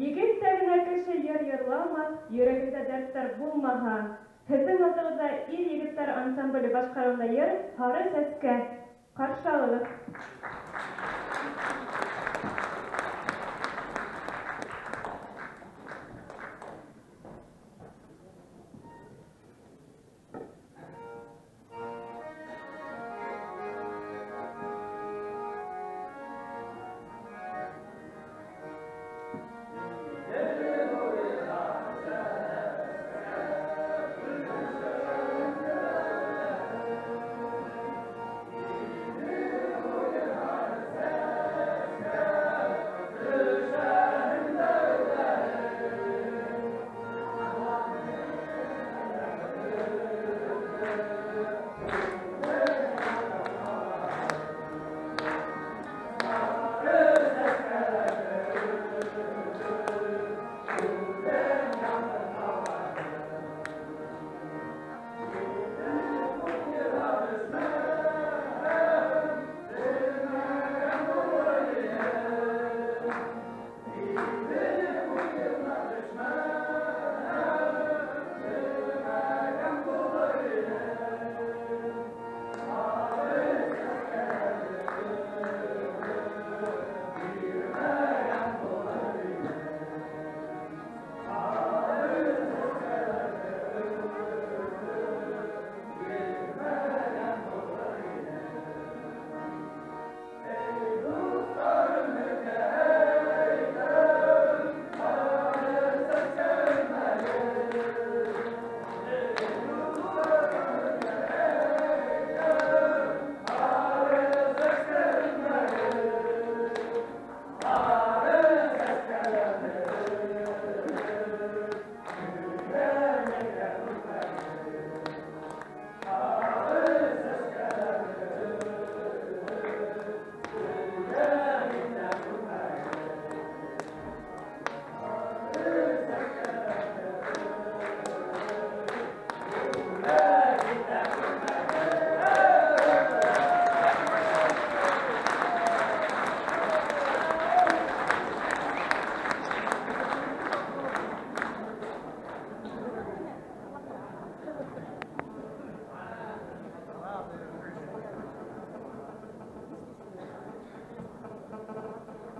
Егет тә генә кеше йыр йырламаҫ, йөрәгендә дәрттәр булмаһа. Һеҙҙең алдығыҙҙа ир-егеттәр ансамбле башҡарыуында йыр «Һары сәскә». Ҡаршы алығыҙ.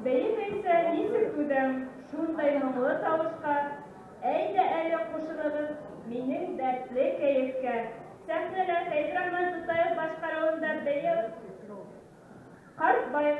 Бейемәйсә нисек түҙәм шундай моңло тауышҡа, әйҙә әле ҡушылығыҙ минең дәртле кәйефкә. Сәхнәлә Фәйзрахман Тутаев башҡарыуында бейеү «Ҡарт бай».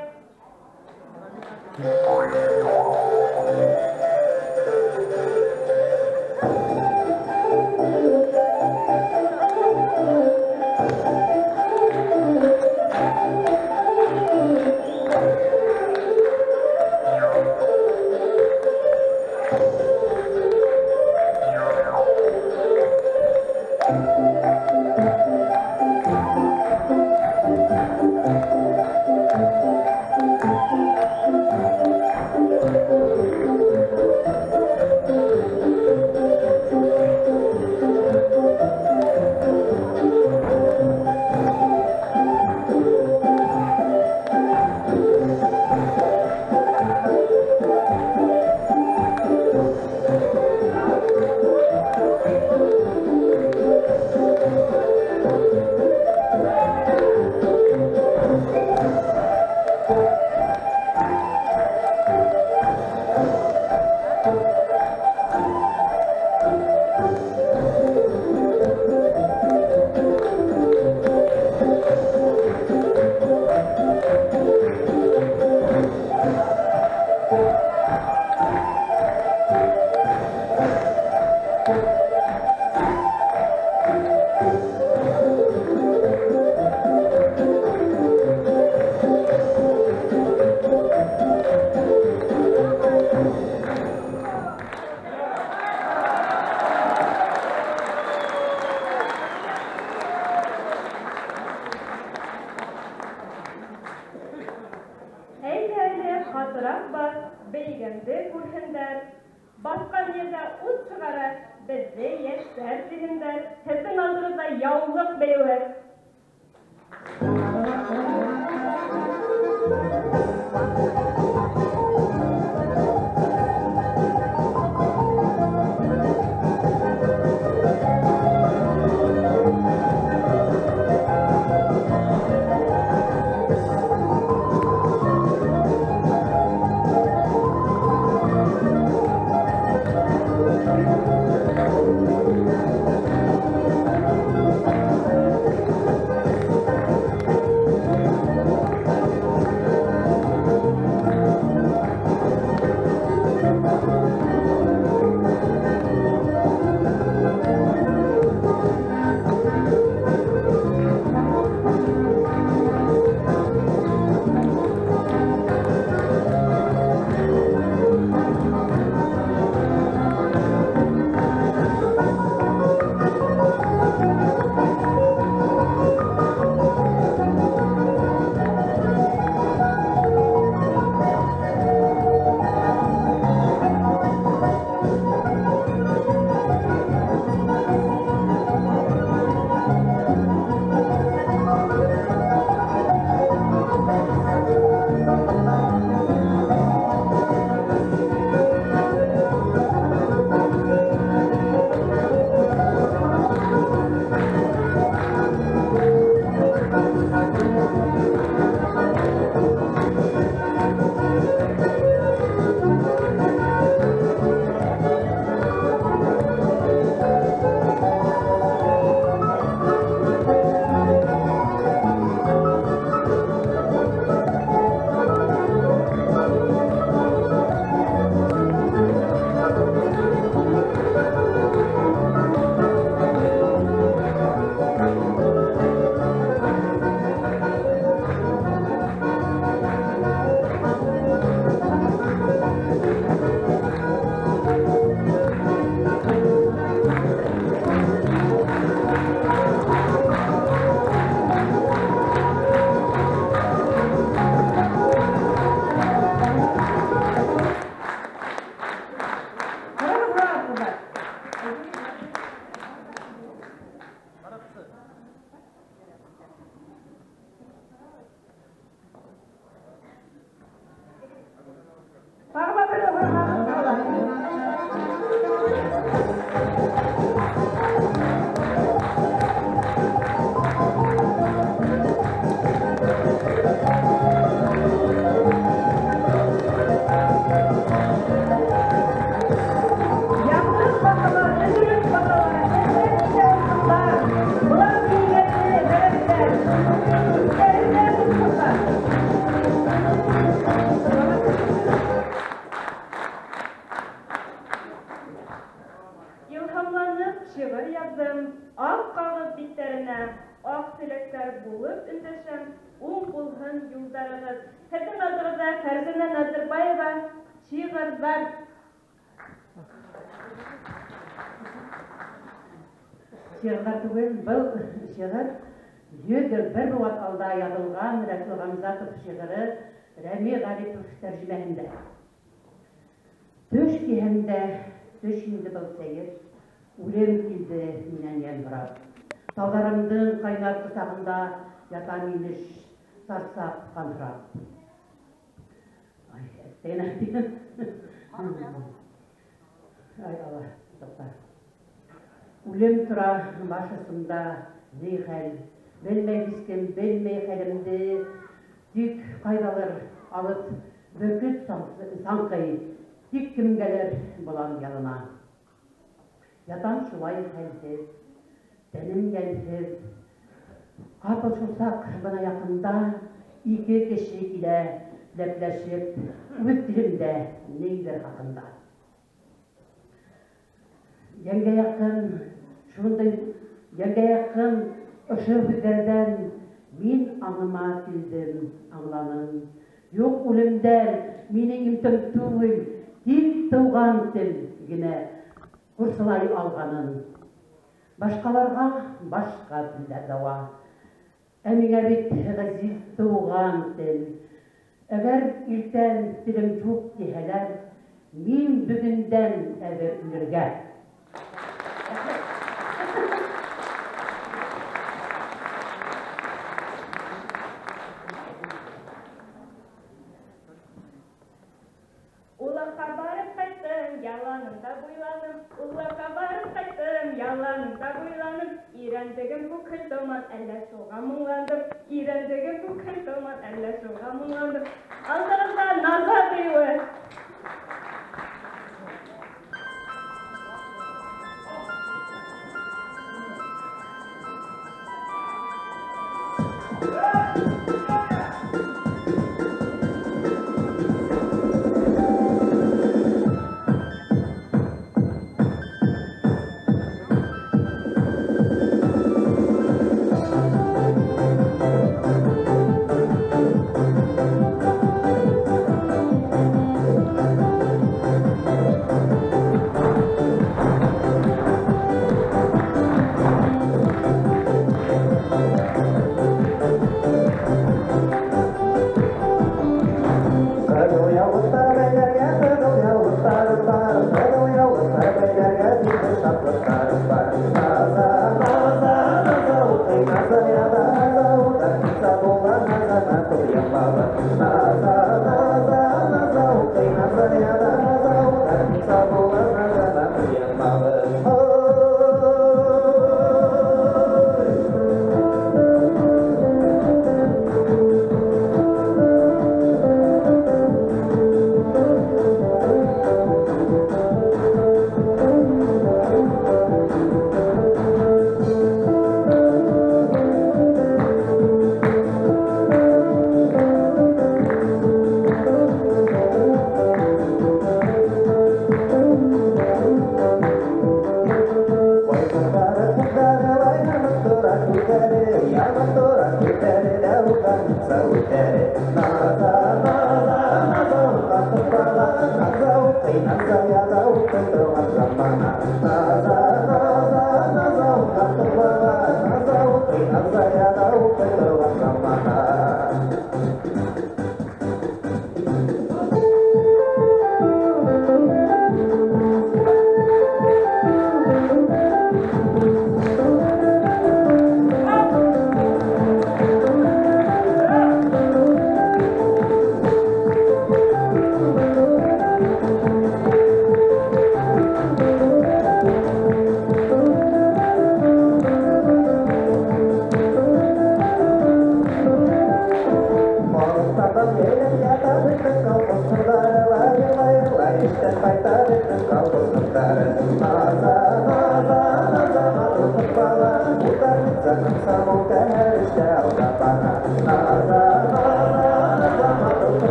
Ҡатыраҡ баҫ, бейегәнде күрһендәр, баҫҡан ерҙә ут сығара, беҙҙе йәштәр тиһендәр. Һеҙҙең алдығыҙҙа яулыҡ бейеүе. йолдозларығыҙ. Һеҙҙең алдығыҙҙа Фәрзәнә Назарбаева шиғырҙар. Шиғырҙар түгел, был шиғыр 100 йыл бер быуат алда яҙылған Рәсүл Ғамзатов шиғыры Рәми Ғарипов тәржемәһендә. Төш тиһәм дә, төш инде был сәйер, үлем килде минән йән һорап. Тауҙарымдың ҡайнар ҡосағында ятам имеш, сарсап ҡанһырап. Ай, әттәгенә тигән. Ай, Алла, туҡта. Үлем тора баш осомда, ни хәл, белмәй һис кем, белмәй хәлемде, тик ҡайҙалыр алып бөркөт саңҡый, тик кемгәлер болан ялына. Ятам шулай хәлһеҙ, тәнем йәнһеҙ. Ҡапыл шул саҡ бына яҡында ике кеше килә, ләпләшеп, үҙ телемдә ниҙер хаҡында. Йәнгә яҡын, шундай йәнгә яҡын ошо һүҙҙәрҙән мин аңыма килдем, аңланым. Юҡ үлемдән минең имтем түгел, тик тыуған тел генә ҡурсалай алғанын. Башҡаларға башҡа телдәр дауа. Ә миңә бит ғәзиз тыуған тел. Әгәр иртән телем юҡ тиһәләр, мин бөгөндән әҙер үлергә. Улаҡҡа барып ҡайттым, яланында буйланым. Улаҡҡа барып ҡайттым, яланында буйланым. Ирәндегем күкһел томан, әллә шуға моңландым. Ирәндегем күкһел томан, әллә шуға моңландым. Алдығыҙҙа Наза бейеүе.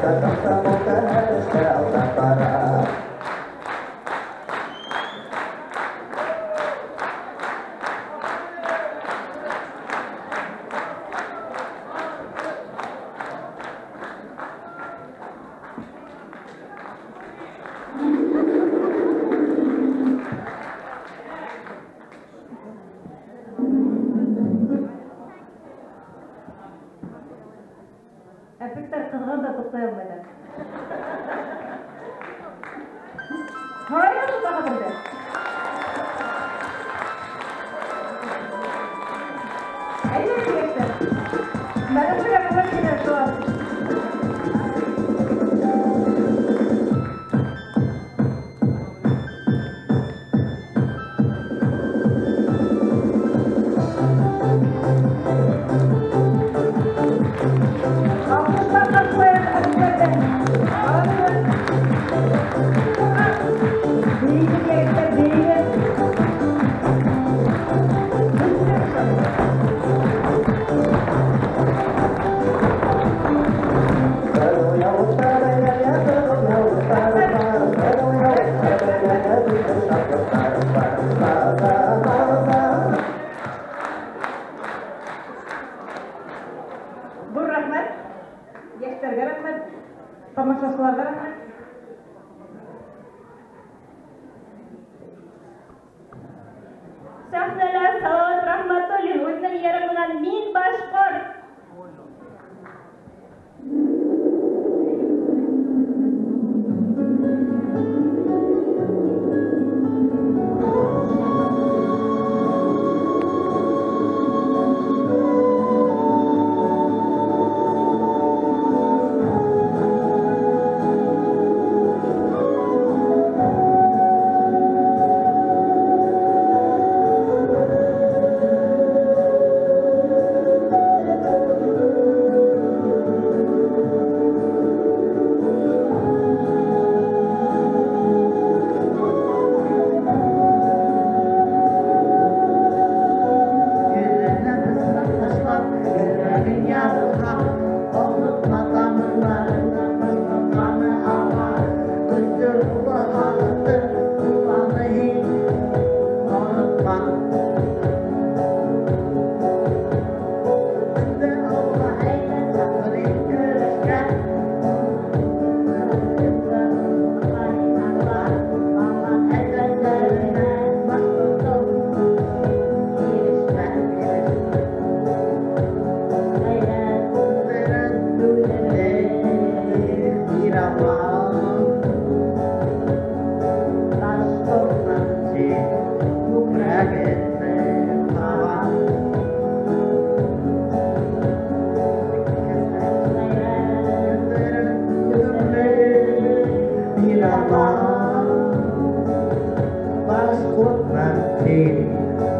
Спортта, комсомолда, һәр эштә алда бара. Эффекттар ҡыҙған да туҡтай алмайҙар. Һорайһың тағы берҙе. Әйҙә, егеттәр. Бәрәсегә рәхмәт килә, шулар. Алҡыштар ҡаршылайыҡ әҙерләрҙе. Бейегеҙ, егеттәр, бейегеҙ. Ҡыҙыл яулыҡтар бәйләргә, ҡыҙыл яулыҡтар бар, ҡыҙыл яулыҡтар бәйләргә, бөтөн шатлыҡтар бар. Ла-ла-ла-ла. Ҙур рәхмәт. Йәштәргә рәхмәт. Тамашасыларға рәхмәт. Сәхнәлә Салават Рахматуллин үҙенең йыры менән «Мин башҡорт». Yüzüne pısrak taşlap, yüreğin yarılgan, Unutma tamırlarını, başbakanı ama, Göster ulu halıktır, kullanı hiç unutma. Bizi Allah eyle, çakırın güreşken,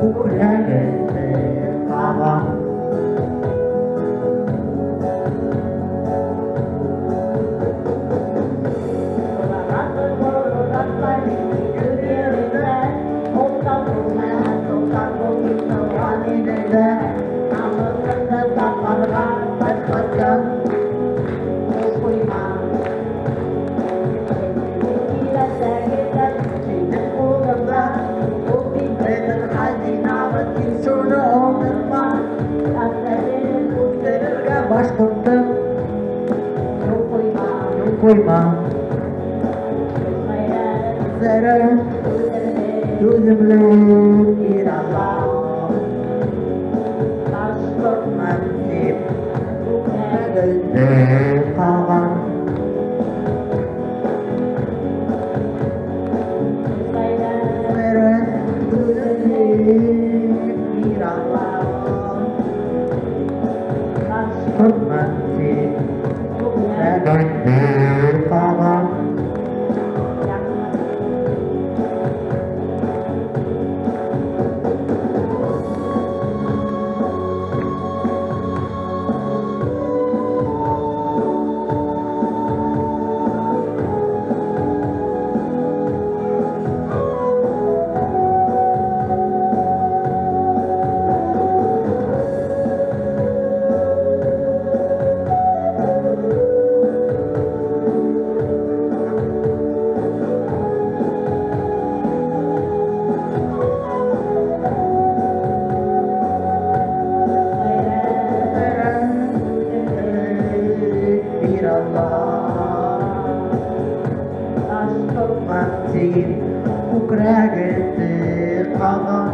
Күкрәгеңде ҡағам. Башҡортом, юл ҡуйма. Күҙҙәрем түҙемле ир-аттар. Башҡортман тип күкрәгеңде ҡағам. Күҙҙәрем түҙемле ир-аттар. Башҡортман тип күкрәгеңде ҡағам. Күкрәгеңде ҡағам.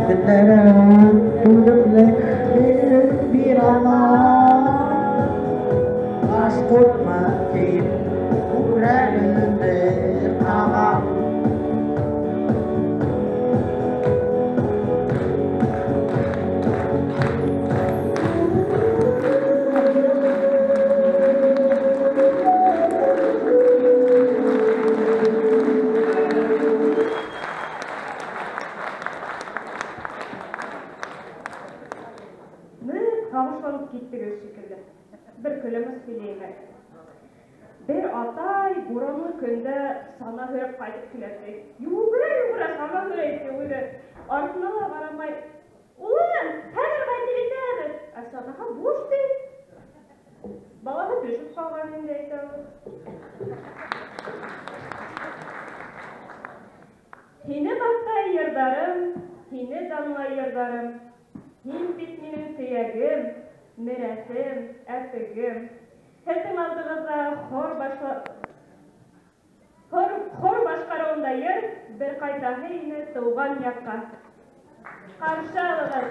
Көннәрем түҙемлек бир алам. Башҡортма тип күкрәгеңде ҡағам. Бер атай буранлы көндә сана һөрөп ҡайтып килә. Йүгерә-йүгерә сана һөрә үҙе. Артына ла ҡарамай. Улым, хәҙер ҡайтып етәбеҙ. Ә санаға буш ти. Балаһы төшөп ҡалған инде, әйтә ул. Һине маҡтай йырҙарым, һине данлай йырҙарым. Һин бит минең төйәгем, мерәҫем, әпегем. Һеҙҙең алдығыҙҙа хор башҡарыуында йыр бер ҡайтаһы ине тыуған яҡҡа. Ҡаршы алығыҙ.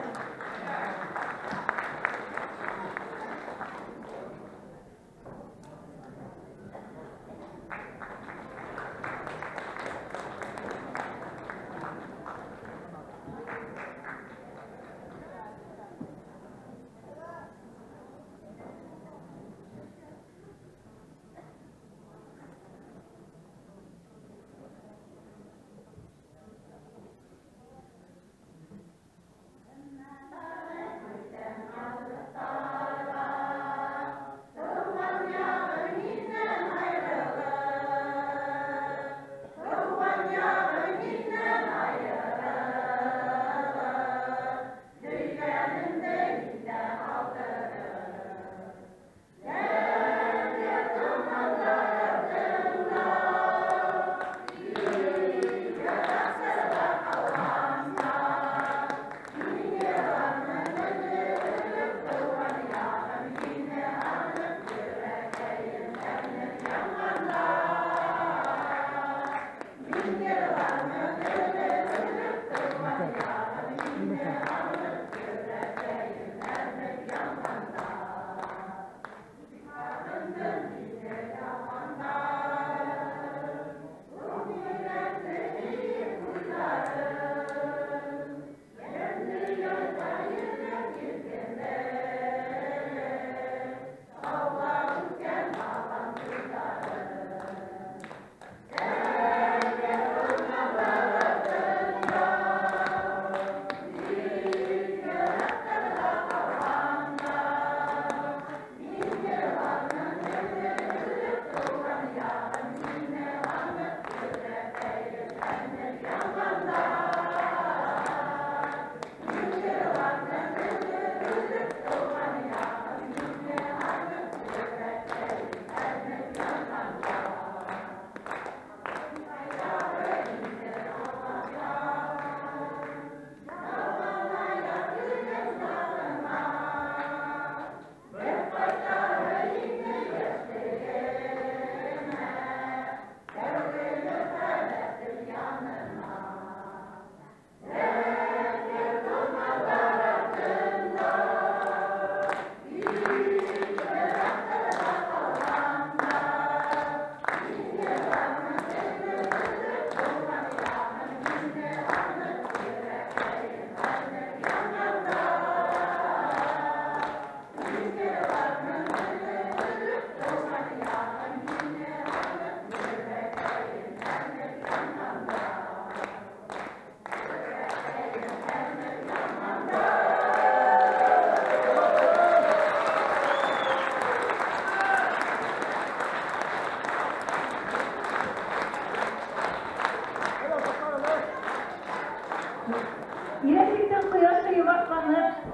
Ирәклектең ҡояшы йомартланып,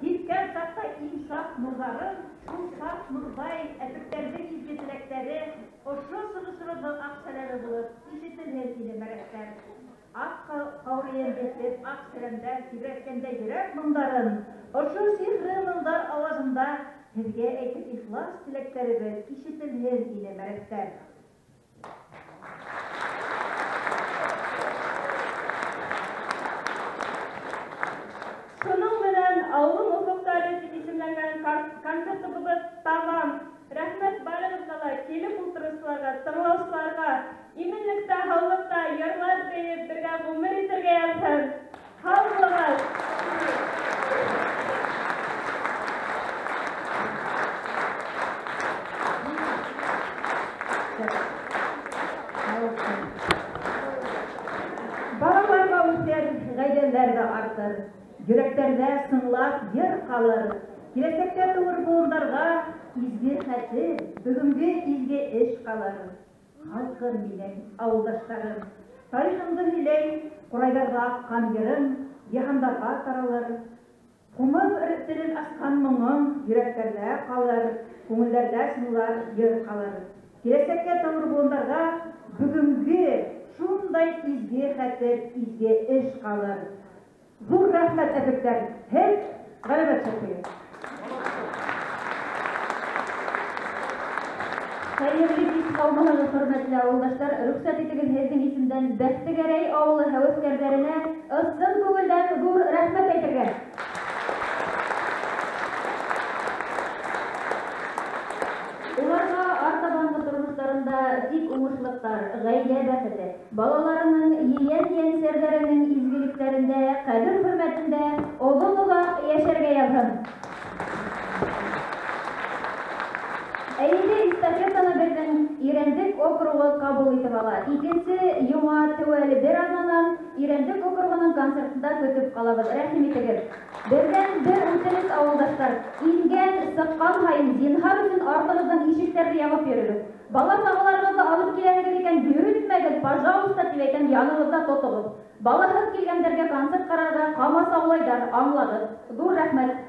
киткән саҡта иң саф нурҙарын, шул саф нурҙай әпектәрҙең изге теләктәре ошо сығышыбыҙҙың аҡ сәләме булып ишетелһен ине, мәрәктәр. Аҡ ҡаурыйын биреп, аҡ сәләмдәр тибрәткәндә йөрәк моңдарын, ошо сихри моңдар ауазында һеҙгә әйтеп ихлас теләктәребеҙ ишетелһен ине, мәрәктәр. Шуның менән Ауылым офоҡтары тип исемләнгән концертыбыҙ тамам. Рәхмәт барығыҙға ла, килеп ултырыусыларға, тыңлаусыларға. Именлектә, һаулыҡта, йырлар бейеп, бергә ғүмер итергә яҙһын. Һау булығыҙ! Балаларға үҫер, ғаиләләр ҙә артыр. Йөрәктәрҙә сыңлап йыр ҡалыр. Киләсәктә тыуыр быуындарға изге хәтер, бөгөнгө изге эш ҡалыр. Халҡым минең, ауылдаштарым, тарихыңды һөйләй, ҡурайҙарҙа аҡҡан йырың йыһандарға таралыр. Ҡумыҙ телен асҡан моңоң йөрәктәрҙә ҡалыр, күңелдәрҙә сыңлар йыр ҡалыр. Киләсәккә тыуыр быуындарға бөгөнгө шундай изге хәтер, изге эш ҡалыр. Ҙур рәхмәт, әфектәр! Һеҙ ғәләмәт шәп. Хәйерле кис, һаумыһығыҙ, хөрмәтле ауылдаштар! Рөхсәт итегеҙ һеҙҙең исемдән Бәхтегәрәй ауылы һәүәҫкәрҙәренә ысын күңелдән ҙур рәхмәт әйтергә. Уларға артабанғы тормоштарында тик уңышлыҡтар, ғаилә бәхете, балаларының, ейән-ейәнсәрҙәренең изгелектәрендә, ҡәҙер-хөрмәтендә оҙон-оҙаҡ йәшәргә яҙһын. Ә инде эстафетаны беҙҙең Ирәндек округы ҡабул итеп ала. Икенсе йома теүәл бер аҙнанан Ирәндек округының концертында көтөп ҡалабыҙ. Рәхим итегеҙ. Беҙҙән бер үтенес, ауылдаштар. Ингән, сыҡҡан һайын зинһар өсөн артығыҙҙан ишектәрҙе ябып йөрөгөҙ. Бала сағаларығыҙҙы алып киләһегеҙ икән, йөрөтмәгеҙ, пожалуйста, тип әйтәм, янығыҙҙа тотоғоҙ. Балаһыҙ килгәндәргә концерт ҡарарға ҡамасаулайҙар, аңлағыҙ. Ҙур рәхмәт.